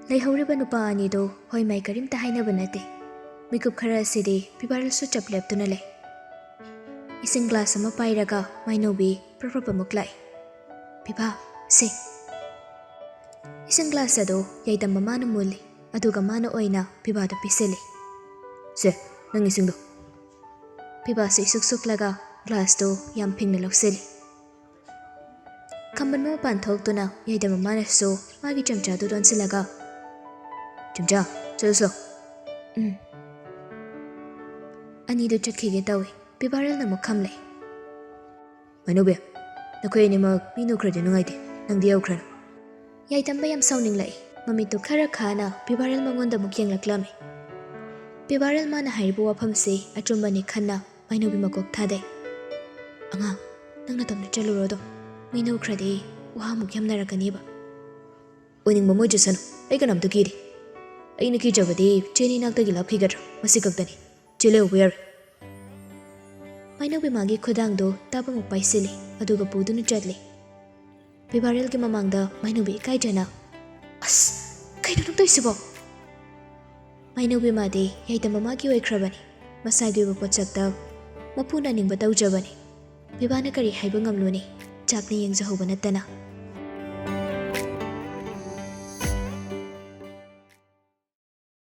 ꯂꯩꯍꯧꯔꯤꯕ ꯅꯨꯄꯥ ꯑꯅꯤꯗꯣ ꯍꯣꯏ ꯃꯥꯏ ꯀꯔꯤꯝꯇ ꯍꯥꯏꯅꯕ ꯅꯠꯇꯦ꯫ ꯃꯤꯀꯨꯞ ꯈꯔ ꯑꯁꯤꯗꯤ ꯄꯤꯕꯥꯔꯦꯜꯁꯨ ꯆꯞ ꯂꯦꯞꯇꯨꯅ ꯂꯩ꯫ ꯏꯁꯤꯡ ꯒ꯭ꯂꯥꯁ ꯑꯃ ꯄꯥꯏꯔꯒ ꯃꯥꯏꯅꯧꯕꯤ ꯄ꯭ꯔꯞ ꯄ꯭ꯔꯞ ꯑꯃꯨꯛ ꯂꯥꯛꯏ꯫ "ꯄꯤꯕꯥ, ꯁꯦ꯫" ꯏꯁꯤꯡ ꯒ꯭ꯂꯥꯁ ꯑꯗꯣ ꯌꯥꯏꯇꯝꯕ ꯃꯥꯅ ꯃꯨꯜꯂꯤ, ꯑꯗꯨꯒ ꯃꯥꯅ ꯑꯣꯏꯅ ꯄꯤꯕꯥꯗ ꯄꯤꯁꯤꯜꯂꯤ꯫ "ꯁꯦ, ꯅꯪ ꯏꯁꯤꯡꯗꯣ꯫" ꯄꯤꯕꯥꯁꯨ ꯏꯁꯨꯛ ꯁꯨꯛꯂꯒ ꯒ꯭ꯂꯥꯁꯇꯨ ꯌꯥꯝ ꯐꯤꯡꯅ ꯂꯧꯁꯤꯜꯂꯤ꯫ ꯈꯝꯕꯟꯕ ꯃꯄꯥꯟ ꯊꯣꯛꯇꯨꯅ ꯌꯥꯏꯇꯝꯕ ꯃꯥꯅꯁꯨ ꯃꯥꯒꯤ ꯆꯝꯆꯥꯗꯨ ꯂꯣꯟꯁꯤꯜꯂꯒ, "ꯆꯝꯆꯥ, ꯆꯠꯂꯨꯁꯣ꯫" "ꯎꯝ꯫" ꯑꯅꯤꯗꯨ ꯆꯠꯈꯤꯒꯦ ꯇꯧꯏ꯫ ꯄꯤꯕꯥꯔꯦꯜꯅ ꯑꯃꯨꯛ ꯈꯝꯂꯦ꯫ "ꯃꯥꯏꯅꯧꯕꯤ, ꯅꯈꯣꯏ ꯑꯅꯤꯃꯛ ꯃꯤ ꯅꯨꯈ꯭ꯔꯗꯤ ꯅꯨꯡꯉꯥꯏꯇꯦ, ꯅꯪꯗꯤ ꯌꯧꯈ꯭ꯔꯅꯨ꯫" ꯌꯥꯏꯇꯝꯕ ꯌꯥꯝ ꯁꯥꯎꯅꯤꯡꯂꯛꯏ꯫ ꯃꯃꯤꯠꯇꯨ ꯈꯔ ꯈꯥꯅ ꯄꯤꯕꯥꯔꯦꯜ ꯃꯉꯣꯟꯗ ꯑꯃꯨꯛ ꯌꯦꯡꯂꯛꯂꯝꯃꯤ꯫ ꯄꯤꯕꯥꯔꯦꯜ ꯃꯥꯅ ꯍꯥꯏꯔꯤꯕ ꯋꯥꯐꯝꯁꯤ ꯑꯆꯨꯝꯕꯅꯤ ꯈꯟꯅ ꯃꯥꯏꯅꯧꯕꯤ ꯃꯀꯣꯛ ꯊꯥꯗꯩ꯫ "ꯑꯉꯥꯡ, ꯅꯪ ꯅꯇꯝꯗ ꯆꯠꯂꯨꯔꯣꯗꯣ, ꯃꯤ ꯅꯨꯈ꯭ꯔꯗꯤ ꯋꯥ ꯑꯃꯨꯛ ꯌꯥꯝꯅꯔꯛꯀꯅꯤꯕ꯫" "ꯑꯣꯏꯅꯤꯡꯕ ꯃꯣꯏ ꯆꯠꯁꯅꯨ, ꯑꯩ ꯀꯅꯥꯝꯇ ꯀꯤꯗꯦ꯫ ꯑꯩꯅ ꯀꯤꯖꯕꯗꯤ ꯆꯦꯅꯤ ꯏꯅꯥꯛꯇꯒꯤ ꯂꯥꯞꯈꯤꯒꯗ꯭ꯔꯥ, ꯃꯁꯤ ꯈꯛꯇꯅꯤ꯫ ꯆꯦꯜꯂꯦ, ꯎꯕ ꯌꯥꯔꯣꯏ꯫" ꯃꯥꯏꯅꯧꯕꯤ ꯃꯥꯒꯤ ꯈꯨꯗꯥꯡꯗꯣ ꯇꯥꯕꯃꯨꯛ ꯄꯥꯏꯁꯤꯜꯂꯤ, ꯑꯗꯨꯒ ꯄꯨꯗꯨꯅ ꯆꯠꯂꯤ꯫ ꯄꯤꯕꯥꯔꯦꯜꯒꯤ ꯃꯃꯥꯡꯗ ꯃꯥꯏꯅꯧꯕꯤ ꯏꯀꯥꯏꯖꯅ, "ꯑꯁ, ꯀꯩꯅꯣ ꯅꯪ ꯇꯧꯏꯁꯤꯕꯣ?" ꯃꯥꯏꯅꯧꯕꯤ ꯃꯥꯗꯤ ꯌꯥꯏꯇꯝꯕ ꯃꯥꯒꯤ ꯑꯣꯏꯈ꯭ꯔꯕꯅꯤ꯫ ꯃꯁꯥꯒꯤ ꯑꯣꯏꯕ ꯄꯣꯠꯁꯛꯇ ꯃꯄꯨꯅ ꯅꯤꯡꯕ ꯇꯧꯖꯕꯅꯤ꯫ ꯄꯤꯕꯥꯅ ꯀꯔꯤ ꯍꯥꯏꯕ ꯉꯝꯂꯨꯅꯤ? ꯆꯥꯛꯅ ꯌꯦꯡꯖꯍꯧꯕ ꯅꯠꯇꯅ꯫